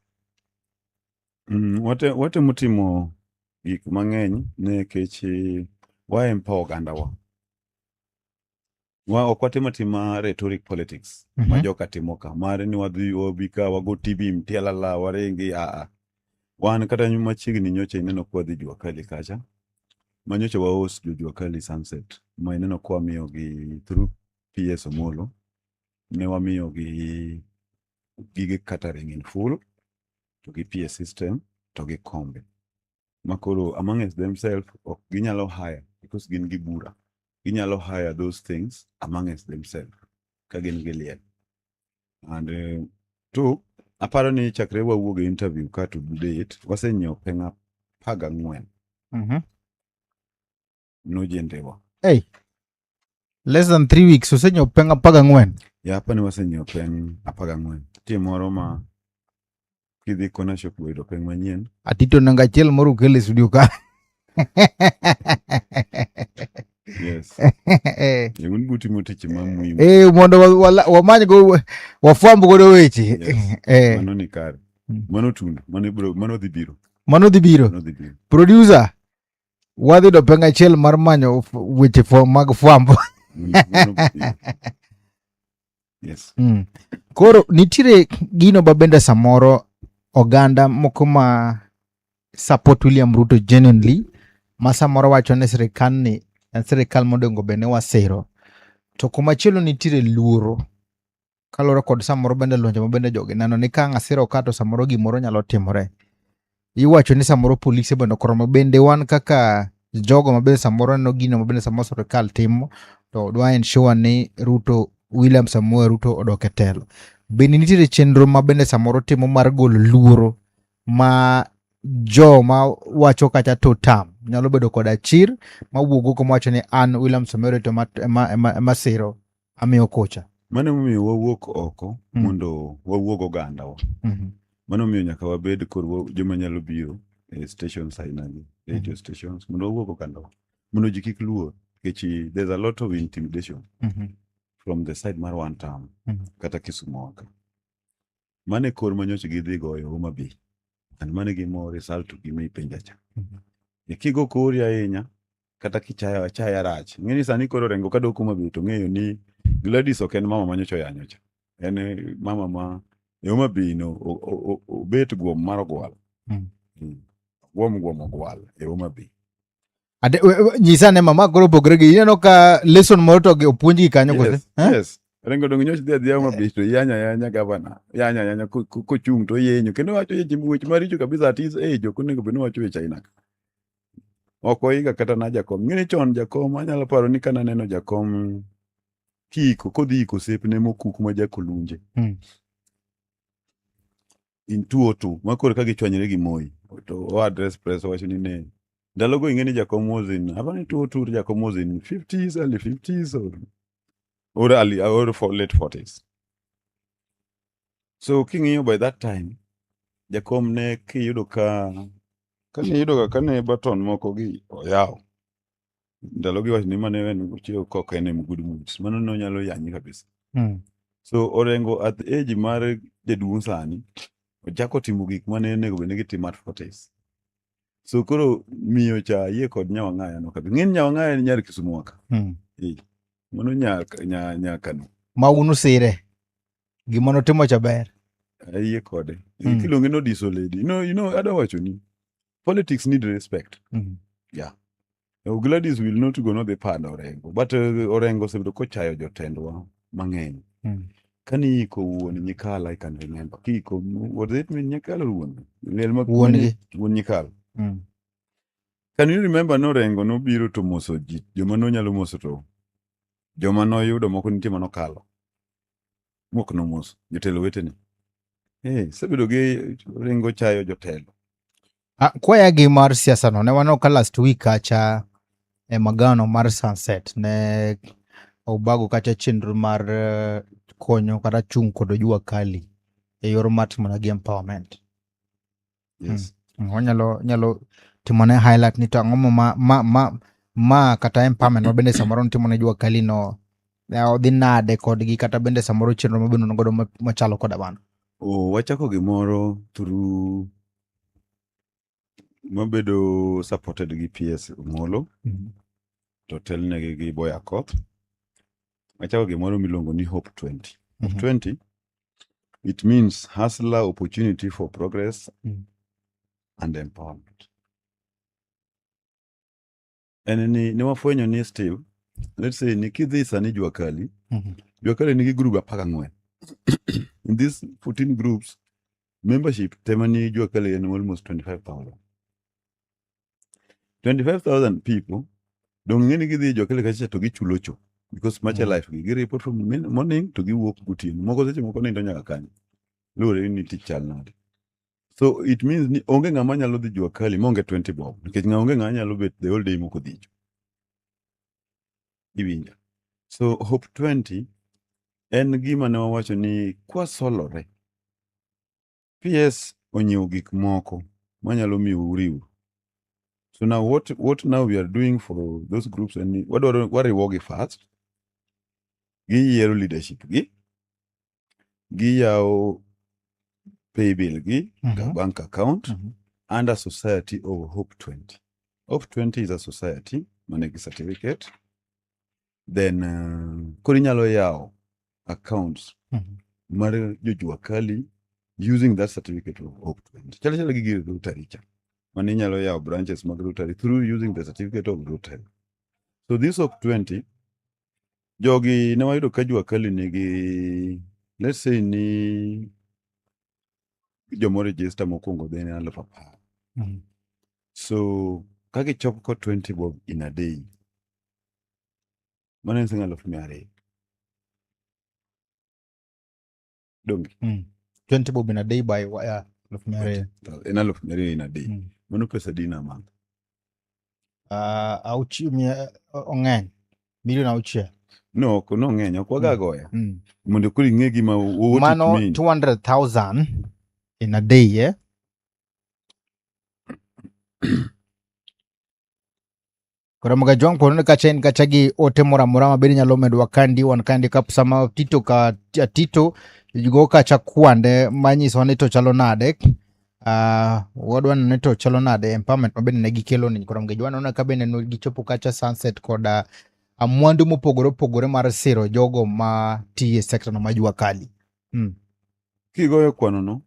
Watemo timo gik mang'eny nikech wa empower ogandawa. Wa ok watimo atima rhetoric politics ma joka timo ka mar ni wadhi wabi ka wago TV mtialala waringi a wan kata machiegni nyocha ineno kwa wadhi Jua Kali kacha ma nyocha wa host jo Jua Kali Sunset ma ineno kwa miyogi through PS Omolo Ne wamiyogi gige catering in full to gi PA system to gi kombe. Makoro amongst themselves ok ginyalo hire because gin gi bura. Ginyalo hire those things amongst themselves ka gin gi liel. And two, aparo ni chakre wawuog e interview ka to date, wasenyiewo peng 14 nojendewa. Hey. Less than 3 weeks osenyiewo peng 14. Ya, apa ni wasenyiewo peng 14. Nitie moro ma kidhi kona shop yudo peng manyien. Atito nanga achiel moro ukel e studio ka. Yes. Un butimo tich ma muhimu. Mondo wamany go wafwamb godo weche. Yes. Mano ni kare. Mano tundo, mano ibro, mano dhi biro. Mano dhi biro. Mano dhi biro. Producer, wadhi yudo peng achiel mar manyo weche mag fwambo. Mano dhi biro. Yes. Koro nitiere gino ma bende samoro oganda moko ma support William Ruto genuinely, ma samoro wacho ni sirikal ni en sirikal modongo bende wasiro, to kumachielo nitiere luoro kaluwore kod samoro bende lwenje ma bende jogi neno ni ka ng'asiro ka to samoro gimoro nyalo timore. Iwacho ni samoro polise bende ok oromo. Bende wan kaka jogo ma bende samoro neno gino ma bende samoro sirikal timo to dwa ensure ni Ruto, William Samoei Ruto odok e telo, bende nitiere chenro ma bende samoro timo mar golo luoro ma joma wacho kacha to tam nyalo bedo koda chir mawuok oko mawacho ni an William Samoei Ruto ema siro amiyo kocha? Mano emomiyo wawuok oko mondo wawuog ogandawa. Mano omiyo nyaka wabed kod joma nyalo biro e stations aina gi, radio stations, mondo wawuog ogandawa. Mondo ji kik luor, nikech there's a lot of intimidation from the side mar one term kata Kisumu ka. Mano e kor manyocha gidhi goyo Homa Bay. And mano e gima result to gima ipenja cha. E kigo kori ahinya, kata kichayo achaya rach. Ing'e ni sani koro Orengo kadok Homa Bay to ng'eyo ni Gladys ok en mama manyocha oyanyo cha. En mama ma e Homa Bay no obet guom mar ogwal. Guom guom ogwal e Homa Bay. Nyisa ne mama koro opogore gi ineno ka lesson moro to opuonjgi kanyo kose? Yes, Eh? yes. Orengo dong nyocha dhi adhiya Homa Bay to yanya yanya gavana. Yanya yanya kochung' to yenyo. Kendo wacho weche weche maricho kabisa at his age ok onego bed ni wacho weche aina ka. Ok oiga kata na jakom. Ing'e ni chon jakom anyalo paro ni kananeno jakom kiiko kodhi iko osiepne mokuk ma jakolunje. In 202 ma koro ka gichwanyore gi Moi to o address press owacho ni ne ndalogo ing'e ni jakom was in aparo ni 202 to jakom was in 50s, early 50s or early or for late 40s. So king'iyo by that time jakom ne kiyudo ka kane iyudo ga kane baton moko gi oyaw ndalogi wacho ni mane en ochiewo kok en e good moods mano nonyalo yanyi kabisa. So Orengo at the age mar jaduong' sani ochako timo gik mane onego bed ni gitimo at 40s. So koro miyo cha yie kod Nyawang'aya no kabisa. Ng'eni Nyawang'aya en nyar Kisumu ka. Eh. Mano nya nya nyakano. Ma un usire. Gima notimo cha ber. Ayie kode. Mm. Kiluonge no diso lady. Adwa wacho ni politics need respect. Yeah. Gladys will not go no dhi pando Orengo. But Orengo osebedo kochayo jotendwa mang'eny. Kani iko wuon Nyikal, I can remember. Kiiko, was it mean Nyikal or wuon? Liel ma Wuon gi. Wuon Nyikal. Can you remember no Orengo nobiro to moso ji, joma nonyalo moso to joma noyudo moko nitie manokalo. Mok nomoso, jotelo wetene. Eh, sebedo gi Orengo chayo jotelo. Ah, kwaya gi mar siasa no ne waneno ka last week kacha e magano mar Sunset ne obago kacha chenro mar konyo kata chung' kod jua kali e yor mar timo negi empowerment. Yes. Wanyalo nyalo timone highlight ni to ang'o ma kata empowerment ma bende samoro nitimo ne jua kali no odhi nade kodgi kata bende samoro chenro ma bende un godo machalo koda mano. Oh, wachako gimoro through mabedo supported gi PS Omolo to telnegi gi Boy Akoth. Wachako gimoro miluongo ni Hope 20. Hope 20, it means hustler opportunity for progress and empowerment. En ni ne wafwenyo ni Steve, let's say ni kidhi sani jua kali. Jua Kali nigi group 14. In these 14 groups, membership tema ni Jua Kali en almost 25,000. 25,000 people dong ng'e ni gidhi e Jua Kali kacha to gichulo cho because macha life gi gi report from morning to giwuok gotieno moko seche moko nindo nyaka kanyo luwore ni tich chal nade. So it means ni onge ng'ama nyalo dhi Jua Kali maonge 20 bob nikech ng'a onge ng'ama nyalo bet the whole day mok odhi cho. Iwinjo? So Hope 20 en gima ne wawacho ni kwasolore PS onyiewo gik moko manyalo miyo uriwru. So now what now we are doing for those groups en ni wadwaro wariwogi first, giyiero leadership gi, giyawo paybill gi, bank account under Society of Hope 20. Hope 20 is a society manigi certificate. Then koro inyalo yawo accounts mar jo Kali using that certificate of Hope 20. Chalo chalo gi gir Rotary cha. Mane inyalo yawo branches mag Rotary through using the certificate of Rotary. So this Hope 20, jogi ne wayudo ka Jua Kali nigi, let's say ni jomo register mokwongo dhi ne 10,000. So ka gichoko 20 bob in a day, mano en siling 200,000. Donge? 20 bob in a day by 200,000. En 200,000 in a day. Mano pesa adi in a month? Ong'eny. 6 million. No, ok no ng'eny, ok waga goya. Mondo koro ing'e gima what it Mano mean. 200,000 in a day, yeah? Koro mga jwang' pono kacha en kacha gi ote moro amora ma bende nyalo medowa kandi wan kandi kap sama Tito ka Tito go kacha kwande manyiso ni to chalo nade. Wadwa neno ni to chalo nade empowerment ma bende ne gikelo ni. Koro mga jwang' neno ka bende ne gichopo kacha sunset koda mwandu mopogore opogore mar siro jogo ma tiyo e sekta no ma jua kali. Kigoyo kwano no,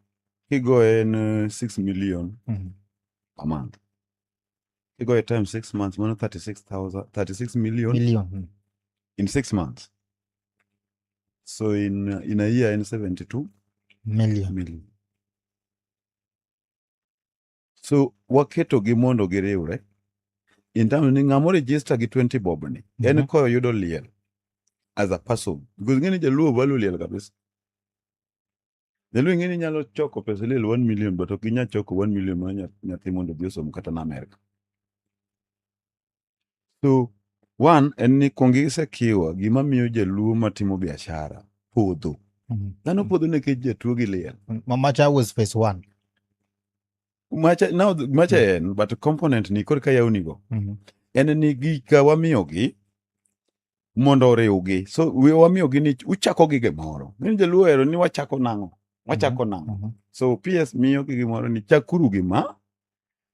kigoye en 6 million a month. Kigoye times 6 months, mano 36,000, 36 million Million. In 6 months. So in a year en 72 Million. Million. So waketo gi mondo giriwre. In terms ni ng'ama register gi 20 bob ni, en koyudo liel as a person. Because ng'eni jaluo value liel kabisa. Jaluo ing'e ni nyalo choko pesa liel 1 million but ok ginyal choko 1 million mar nyathi mondo odhi osom kata na Amerika. So one en ni kuong gisekiwa gima miyo jaluo matimo biashara podho. Dhano podho nikech jatuo gi liel. Macha was phase one. Macha, now, macha en, but component ni koro ka yawnigo en ni gika wamiyogi mondo oriwgi. So wamiyogi ni uchako gi gimoro. Ng'eny jaluo ohero ni wachako nang'o? Wachako nang'o? So PS miyogi gimoro ni chakuru gi ma.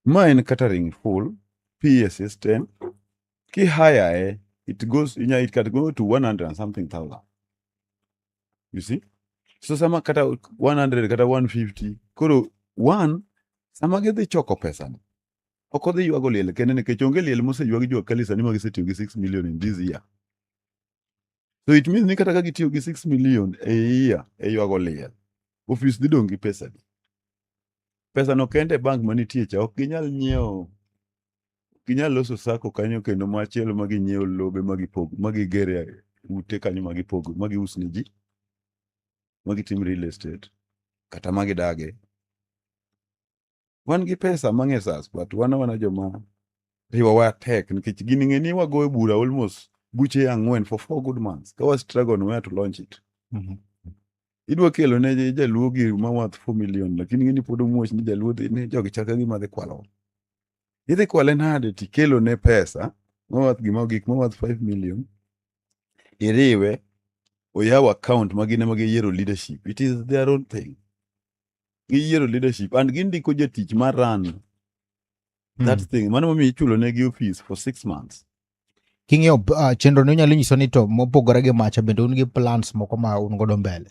Ma en catering full PA system. Ki hire it goes inya it can go to 100 and something thousand. You see? So sama kata 100 kata 150 koro one sama gidhi choko pesa ni ok odhi ywago liel kende nikech onge liel moseywag Jua Kali sani ma gisetiyo gi 6 million in this year. So it means ni kata ka gitiyo gi 6 million e year e ywago liel, ofis dhi dong' gi pesa di. Pesa no kende e bank manitie cha ok ginyal nyiewo ginyal loso sacco kanyo kendo machielo ma ginyiewo lobe ma gipog ma gigere ute kanyo ma gipog ma gius ne ji ma gitim real estate kata ma gidage. Wan gi pesa mang'eny sas but wan awana joma riwowa tek nikech gini ng'e ni wagoyo bura almost buche ang'wen for 4 good months ka wa struggle on where to launch it. Idwa kelo ne jaluo gir ma worth 4 million lakini ng'e ni pod omuoch ni jaluo dhi ni jogi chal ka gima dhi kwalo. Idhi kwale nade tikelo ne pesa ma worth gima gik ma worth 5 million iriwe oyaw account ma gin ema giyiero leadership. It is their own thing. Giyiero leadership and gindiko jatich mar run that thing. Mano momiyo ichulo negi office for 6 months. King'iyo chenro ni onyalo nyiso ni to mopogore gi macha bende un gi plans moko ma un godo mbele.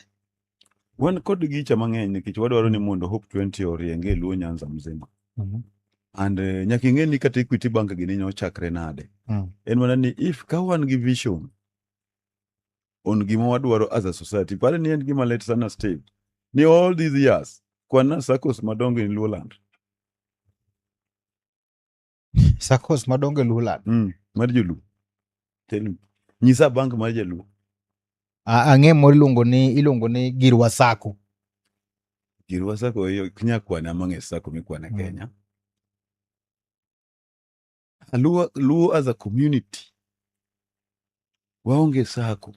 Wan kod gicha mang'eny nikech wadwaro ni mondo Hope 20 orienge e Luo Nyanza mzima. And nyaka ing'e ni kata Equity Bank gini nochakre nade. En mana ni if ka wan gi vision on gima wadwaro as a society. Pare ni en gima lit sana Steve. Ni all these years kwan SACCOs madongo in Luoland. SACCOs madongo e Luoland. Mar joluo. Tell me. Nyisa bank mar jaluo. Ang'e moro iluongo ni Girwa Sacco. Girwa Sacco iyo kinya kwane among e SACCO mikwane Kenya. Luo as a community waonge SACCO.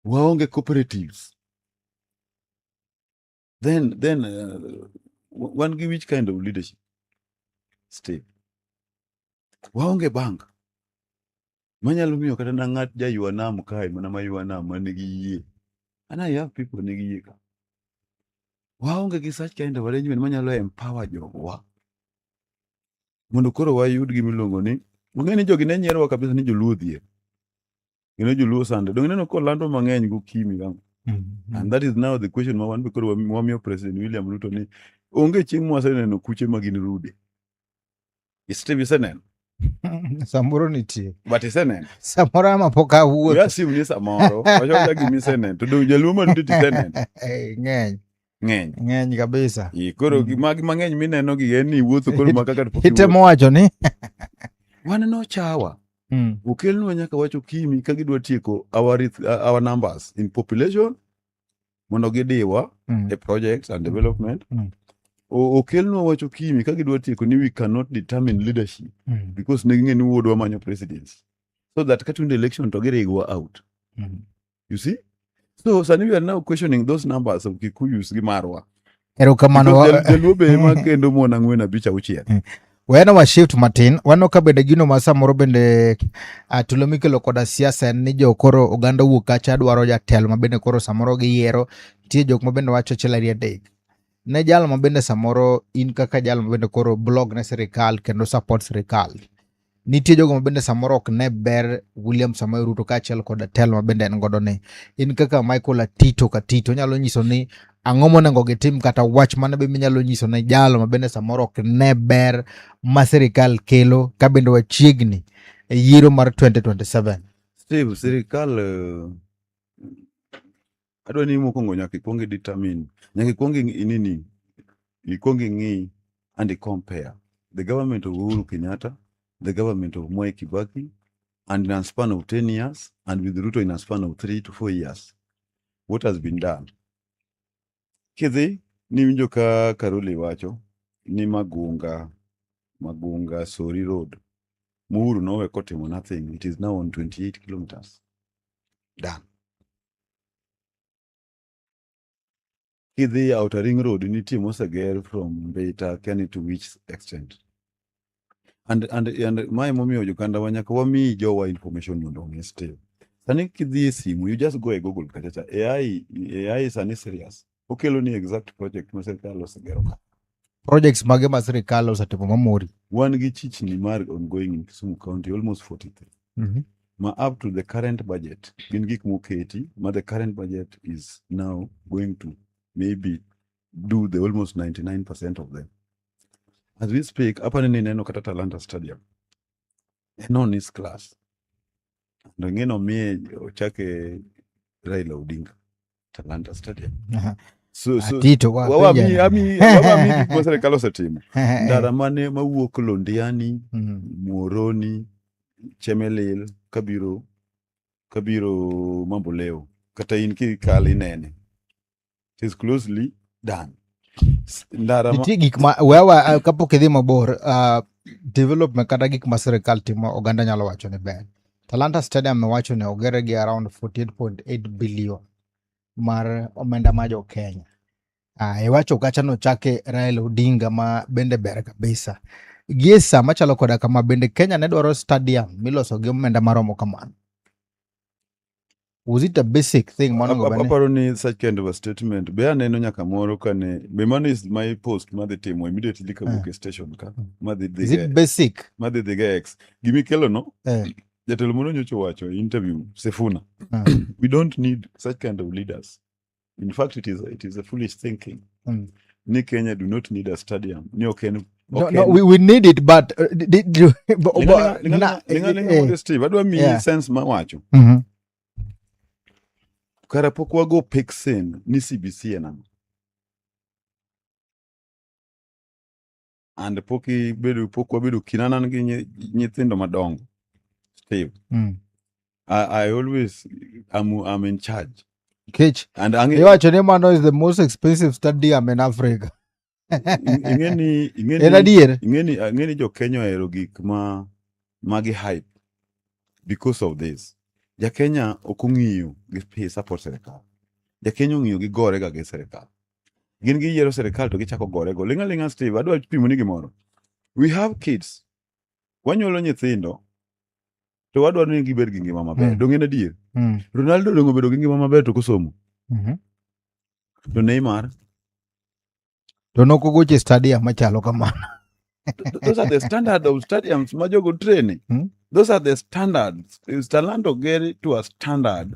Waonge cooperatives. Then wan gi which kind of leadership? Steve. Waonge bank. Manyalo miyo kata na ng'at jaywa nam kae mana maywa nam manigi yie. And I have people nigi yie ka. Waonge gi such kind of arrangement manyalo empower jogwa. Mondo koro wayud gima iluongo ni ung'e ni jogi ne nyierowa kabisa ni joluo odhier. Kendo joluo sande. Donge ineno kolando mang'eny gokimi ka. And that is now the question ma wan be koro wamiyo President William Ruto ni onge chieng' mwaseneno kuche ma gin rude. Steve iseneno? Samoro nitie. But iseneno? Samoro ama pok awuotho. We assume ni samoro. Wacho gima iseneno. To dong' jaluo ma nitie tiseneno. Ng'eny. Ng'eny. Ng'eny kabisa. Koro magi mang'eny mineno gi en ni iwuotho koro ma kaka pok Itemo wacho ni Wan nochawa. Okelnwa nyaka wach okimi ka gidwa tieko our numbers in population mondo gidiwa e projects and development. Okelnwa wach okimi ka gidwa tieko ni we cannot determine leadership because ne ging'e ni wuodwa manyo presidency. So that ka tunde election to girigwa out. You see? So sani we are now questioning those numbers of Kikuyus gi marwa. Erokamano. Because jaluo be ema kendo mon ang'wen abich auchiel. Weno wa shift matin waneno ka bende gino ma samoro bende tulo mikelo koda siasa en ni jo koro oganda wuok kacha dwaro jatelo ma bende koro samoro giyiero nitie jok ma bende wacho achiel ariyo adek ne jal ma bende samoro in kaka jal ma bende koro blog ne sirikal kendo support sirikal nitie jogo ma bende samoro ok ne ber William Samoei Ruto kaachiel kod telo ma bende en godo ni in kaka Michael Atito Katito nyalo nyiso ni ang'o monego gitim kata wach mane be minyalo nyiso ne jalo ma bende samoro ok ne ber ma sirikal kelo ka bende wachiegni e yiero mar 2027. Steve, sirikal adwa ni mokwongo nyaka ikwong i determine, nyaka ikwong inini, ikwong ing'i and i compare the government of Uhuru Kenyatta, the government of Mwai Kibaki, and in a span of 10 years, and with Ruto in a span of 3 to 4 years. What has been done? Kidhi niwinjo ka Karoli wacho ni Magunga Sori Road, Uhuru nowe kotimo nothing. It is now on 28 kilometers. Done. Kidhi Outer Ring Road nitie moseger from Mbita kiani to which extent. And mae momiyo jokanda wa nyaka wami jowa information mondo ong'e still. Sani kidhi e simu, you just go e Google kachacha. AI sani serious. Okelo ni exact project ma sirkal osegero ka. Projects mage ma sirikal osetimo mamori? Wan gi chichni mar ongoing in Kisumu County almost 43. Ma up to the current budget, gin gik moketi, ma the current budget is now going to maybe do the almost 99% of them. As we speak, apani ni neno kata Talanta Stadium. En on his class. And ng'e nomiye ochake Raila Odinga. Talanta Stadium. So Atito wa wawa mi penja. ami wawa mi gik ma sirikal osetimo. Ndara mane mawuok Londiani, Muhoroni, Chemelil kabiro Mamboleo kata in kikalo inene. It is closely done. Ndara ma Nitie gik ma wewa kapok idhi mabor development kata gik ma sirikal timo oganda nyalo wacho ni ber. Talanta Stadium miwacho ni ogere gi around 48.8 billion mar omenda ma jo Kenya. Iwacho kacha nochake Raila Odinga ma bende ber kabisa. Gie sa machalo koda kama bende Kenya ne dwaro stadium miloso gi omenda maromo kamano. Was it a basic thing monego bed ni? Aparo ni such kind of a statement be aneno nyaka moro kane be mano is my post madhi timo immediately kawuok e station ka madhi Is it basic? madhi dhi ga X gimikelo no jatelo moro nyocha owacho e interview Sifuna we don't need such kind of leaders. In fact, it is a foolish thinking ni Kenya do not need a stadium ni ok en No, ok no, we need it, but did you, but, Linga but, linga na, linga linga mondo Steve adwa miyi sense mawacho. Kara pok wago peksen ni CBC en ang'o. And pok ibedo pok wabedo kina an gi nyithindo madongo. Steve, I always I'm in charge. Kech And ang'e iwacho ni mano is the most expensive stadium in Africa. Ing'e ni ing'e En ni adier. ing'e ni jo Kenya ohero gik ma magi hype because of this. Ja Kenya ok ong'iyo gi support sirikal. Ja Kenya ong'iyo gi gore ga gi sirikal. Gin giyiero sirikal to gichako gore go. Ling' aling'a Steve, adwa pimo ni gimoro. We have kids. Wanyuolo nyithindo to wadwaro ni gibed gi ngima maber. Donge en adier? Mm. Ronaldo donge obedo gi ngima maber to kosomo. To Neymar, To nokogoche stadium machalo kamano. Those are the standard of stadiums ma jogo train. Those are the standards. Talanta oger to a standard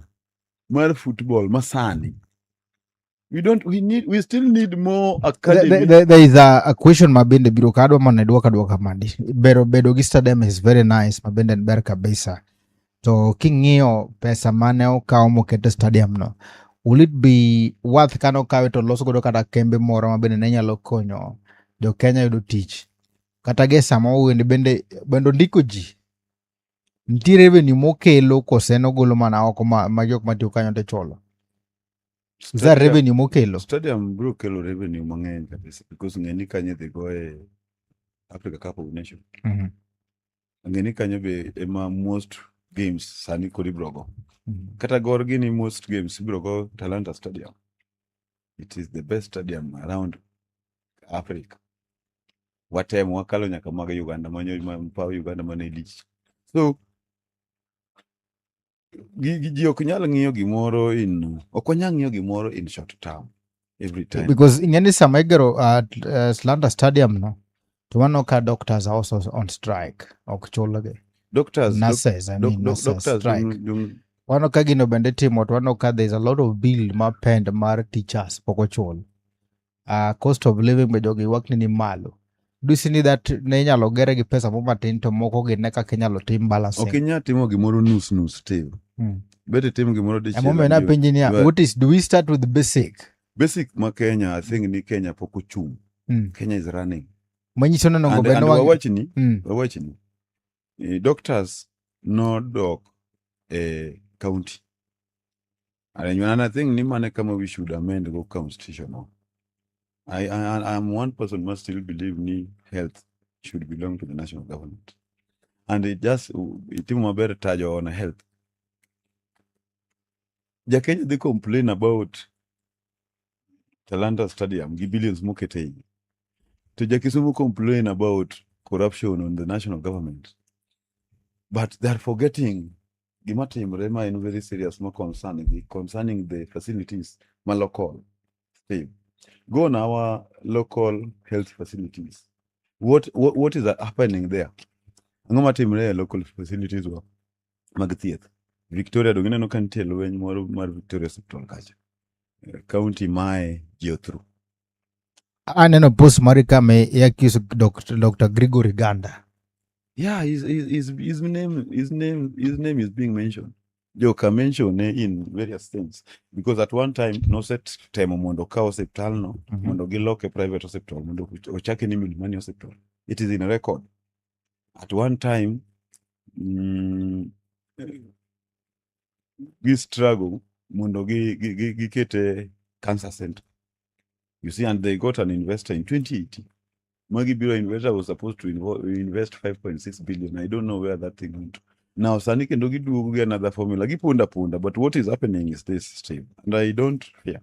mar football masani. We don't we need we still need more academy. There is a question ma bende biro ka adwa mondo idwoka dwoka mandi. Bero bedo gi stadium is very nice ma bende en ber kabisa. To king'iyo pesa mane okaw moket e stadium no, will it be worth kane okawe to los godo kata kembe moro ma bende ne nyalo konyo jo Kenya yudo tich? Kata gi sama owende bende ondiko ji. Nitie revenue mokelo kose en ogolo mana oko ma jok matiyo kanyo to chulo? Is there revenue mokelo? Stadium biro kelo revenue mang'eny kabisa because ng'e ni kanyo idhi goye Africa Cup of Nations. Ng'e ni kanyo be ema most games sani koro ibiro go. Kata gor gini most games ibiro go Talanta Stadium. It is the best stadium around Africa. Watemo wakalo nyaka mag Uganda manyo ma paw Uganda mane lich. So gi ji ok nyal ng'iyo gimoro in ok wanyal ng'iyo gimoro in short term every time. Because ing'e ni sama igero Talanta Stadium no, to waneno ka doctors are also on strike, ok chulgi. Doctors, Nurses, I mean, nurses doctors strike. Dung Waneno ka gino bende timo to waneno ka there is a lot of bill ma pend mar teachers pok ochul. Cost of living be jogi ywak ni ni malo. Do you see that ne inyalo gere gi pesa mo matin to moko gine kaka inyalo tim balancing? Ok inyal timo gimoro nus nus, Steve. Bet itim gimoro dichiel. Emomiyo and napenji niya, what is, do we start with the basic? Basic ma Kenya, I think ni Kenya pok ochung'. Kenya is running. Manyiso ni onego And, bed and ni wawachni, wawachni, doctors nodok e county. And I think ni mane kama we should amend go constitution. No. I'm one person must still believe ni health should belong to the national government. And it just itimo maber tajo on health. Ja Kenya dhi complain about Talanta Stadium gi billions mokete iye. To ja Kisumu complain about corruption on the national government. But they are forgetting gima timre ma en very serious ma concerning the facilities ma local. Steve, go on our local health facilities. What is happening there? Ang'o matimre e local facilities wa mag thieth? Victoria dong ineno ka nitie lweny moro mar Victoria Hospital kacha. County mae ji othrough. Aneno post mari kama i accuse Dr. Gregory Ganda. Yeah, his name is being mentioned. Joka mention in various things because at one time noset temo mondo okaw osiptal no mondo giloke private hospital mondo ochake ni Milimani Hospital. It is in record. At one time gi struggle mondo gikete cancer center. You see, and they got an investor in 2018. Magi Biro investor was supposed to invest 5.6 billion. I don't know where that thing went. Now, sani kendo giduogo gi another formula. Gipunda punda, but what is happening is this, Steve, and I don't fear.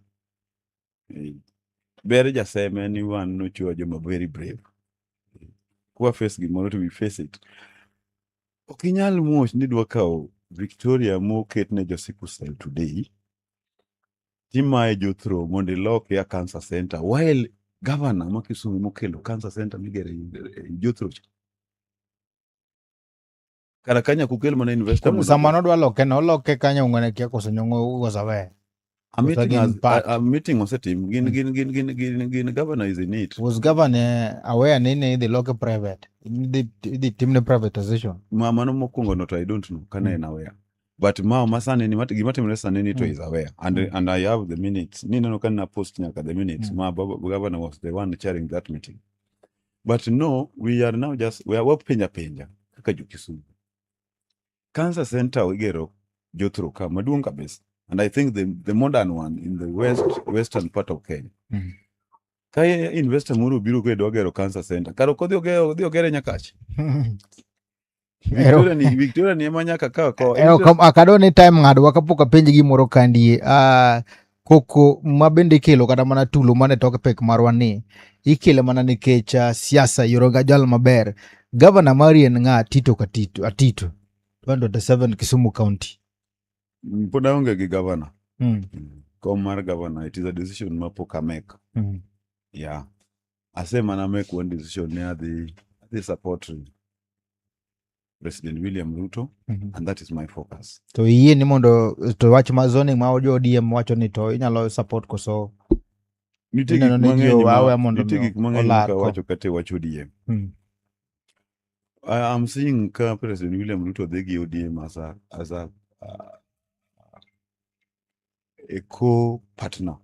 Ber jaseme ni wan nochwo joma very brave. Kwa face gimoro to we face it. Ok inyal muoch ni dwa kawo Victoria moket ne jo sickle cell today, timaye jothro mondo iloke a cancer center while governor ma Kisumu mokelo cancer center migero e Jothro cha. Kara kanyo ok okel mana investor mondo Sama nodwa loke no, oloke kanyo ong'wene kia koso nyong'o was aware. A meeting gin has, part. a meeting osetim gin governor is in it. Was governor aware ni ne idhi loke private? Idhi timne privatization. Ma mano mokwongo no to I don't know kana en aware. But ma masani ni gima timore sani ni to is aware and and I have the minutes. Ni neno ka na post nyaka the minutes ma governor was the one chairing that meeting. But no, we are now just we are wapenja penja kaka jo Kisumu. Cancer center igero Jothro ka maduong' kabisa. And I think the modern one in the western part of Kenya. Ka investor moro obiro ka dwa gero cancer center, kar ok odhi ogero, odhi ogere Nyakach. Victoria ni ema nyaka ka ko. Ero akado ni time ng'ado kapok apenji gimoro kandie. Koko ma bende ikelo kata mana tulo mane tok pek marwa ni ikele mana nikech siasa yoro ga jal maber. Governor mari en ng'a? Tito Katito Atito 2027 Kisumu County. Pod aonge gi governor. Kom mar governor, it is a decision ma pok amake. Yeah. Ase mana make one decision ni adhi support President William Ruto and that is my focus. To iyie ni mondo to wach ma zoning ma jo ODM wacho ni to inyalo support koso? Nitie Ineno gik ni ji mang'eny oawe mondo nitie mi gik mang'eny olar ma ko. wacho kata e wach ODM. I am seeing ka President William Ruto dhi gi ODM as a co-partner.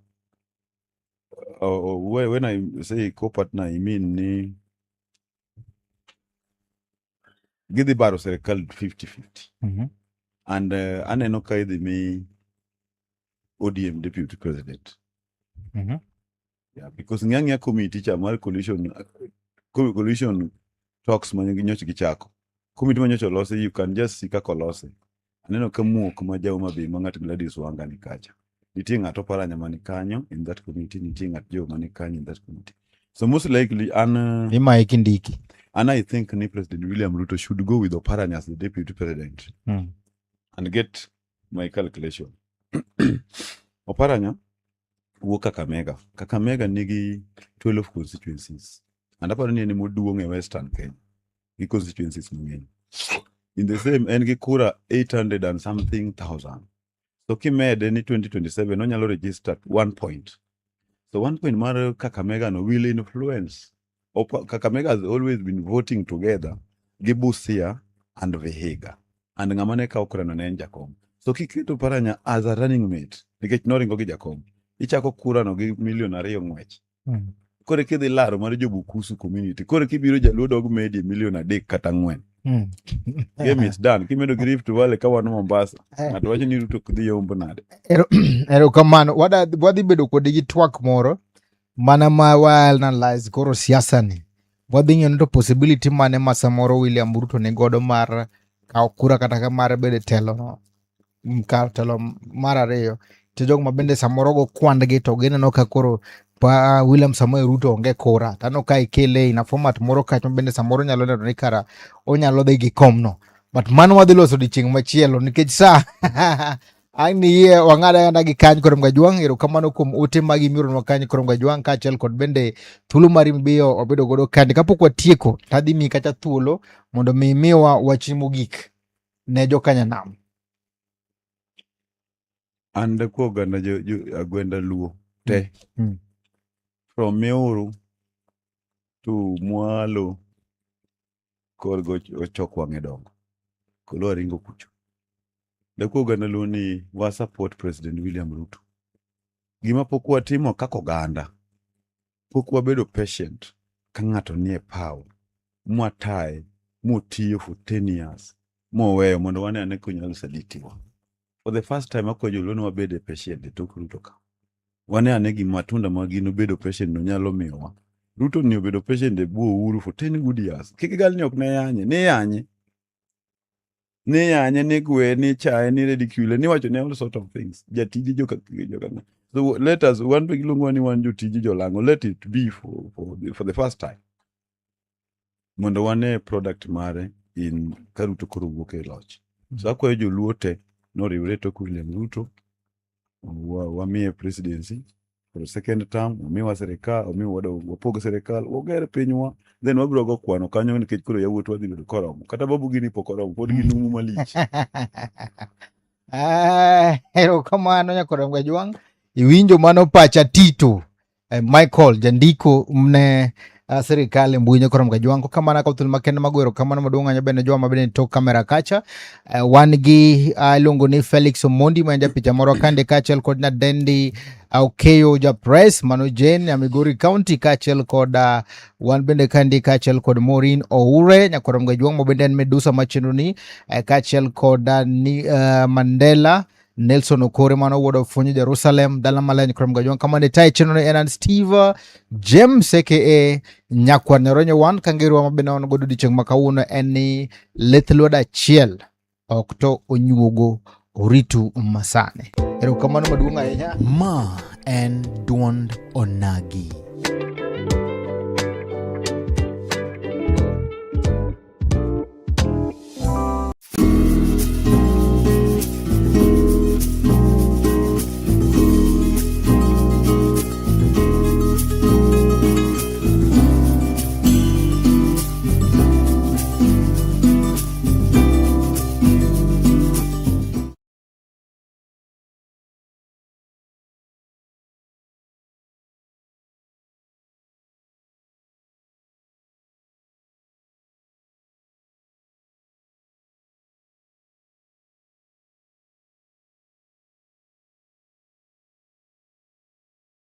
When I say co-partner, I mean ni gidhi baro sirikal 50-50. And aneno ka idhi mi ODM deputy president. Yeah, because ng'ia ng'ia committee cha mar coalition talks ma nyocha gichako. Committee ma nyocha olosi, you can just see kaka olose. Aneno ka muok ma ja Homa Bay ma ng'at Gladys Wanga ni kacha. Nitie ng'at Oparanya mani kanyo in that committee, nitie ng'at Jo mani kanyo in that committee. So most likely an Imaye kindiki. And I think ni President William Ruto should go with Oparanya as the deputy president and get my calculation. Oparanya wuok Kakamega. Kakamega nigi 12 constituencies. And aparo ni en moduong' e Western Kenya. Gi constituencies mang'eny. In the same, en gi kura 800 and something thousand. So kimede ni 2027 onyalo register 1 point. So 1 point mar Kakamega no will influence. Kakamega has always been voting together gi Busia and Vihiga. And ng'ama ne kawo kura no ne en Jakom. So kiketo Paranya as a running mate, nikech noringo gi Jakom, ichako kura no gi milion 2 ng'wech. Koro kidhi laro mar jo Bukusu community, koro kibiro Jaluo dog medi milion 3 kata 4. Game is done. Kimedo gi Rift Valley ka wan Mombasa, ng'ato wacho ni Ruto ok dhi yombo nade. Erokamano. Wadhi bedo kodi gi twak moro mana ma wa analyze koro siasa ni. Wadhi ng'iyo ni to possibility mane ma samoro William Ruto ni godo mar kawo kura kata ka mar bedo e telo no kar telo mar ariyo. To jogo ma bende samoro go kwand gi to gineno ka koro pa William Samoei Ruto onge kura. Taneno ka ikele in a format moro kacha ma bende samoro nyalo neno ni kara onyalo dhi gi kom no. But mano wadhi loso odiochieng' machielo nikech sa ang' ni yie wang'ad aganda gi kany koro Mgajwang'. Erokamano kuom ote magi mioronwa kany koro Mgajwang' kaachiel kod bende thuolo mari mibiyo wabedo godo kande. Kapok watieko tadhi miyi kacha thuolo mondo mi imiwa wachni mogik ne jokanyanam. An dakwa oganda jo agwenda Luo te. From Miuru to mwalo korgo ochok wang'e dongo. Kolo aringo kucho. Dakwa oganda Luo ni wa support President William Ruto. Gima pok watimo kaka oganda, pok wabedo patient ka ng'ato nie power, mwataye, motiyo for 10 years, moweyo mondo wane ane konyalo salitiwa. For the first time akwayo joluo ni wabed e patient e tok Ruto ka. Wane ane gima matunda ma gino bedo patient no nyalo miyowa. Ruto ni obedo patient e bwo Uhuru for 10 good years. Kik igal ni ok ne yanye, ne yanye. Ne yanye, ne gwe, ne chaye, ne ridicule, ne wacho ne all sort of things. Jatiji joka joka. So let us wan be giluongowa ni wan jotiji jolang'o. Let it be for the first time. Mondo wane product mare in ka Ruto koro wuok e loch. So akwayo joluo te noriwre tok William Ruto wamiye presidency for a second term, omiwa sirikal, omiwa wapog sirikal, wager pinywa, then wabiro go kwano kanyo nikech koro yawuotwa dhi bedo koromo. Kata babu gini pok oromo, pod ginumu malich. Ah, erokamano nyakoro Mgajwang'. Iwinjo mano pacha Tito Michael jandiko ne sirikal e mbui nyokorom kajwang' kamano ka thuolo makende mago erokamano maduong' ahinya bende jowa mabende tok kamera kacha. Wan gi iluongo ni Felix Omondi ma en japicha moro kande kaachiel kod Nadendi Okeyo ja press mano Jane ya Migori County kaachiel kod wan bende kandi kaachiel kod Maureen Oure nyakorom Kajwang' ma bende en medusa ma chenro ni kaachiel kod ni, Mandela Nelson Okore mano wuod Ofunyo Jerusalem dala maler nyakorom Kajwang' kama ne tayo chenro ni en an Steve James aka Nyakwar Nyaronyo wan kangerwa ma bende wan godo odiochieng' ma kawuono en ni lith lwedo achiel ok to onyuogo oritu masani. Erokamano maduong' ahinya. Ma en duond Onagi.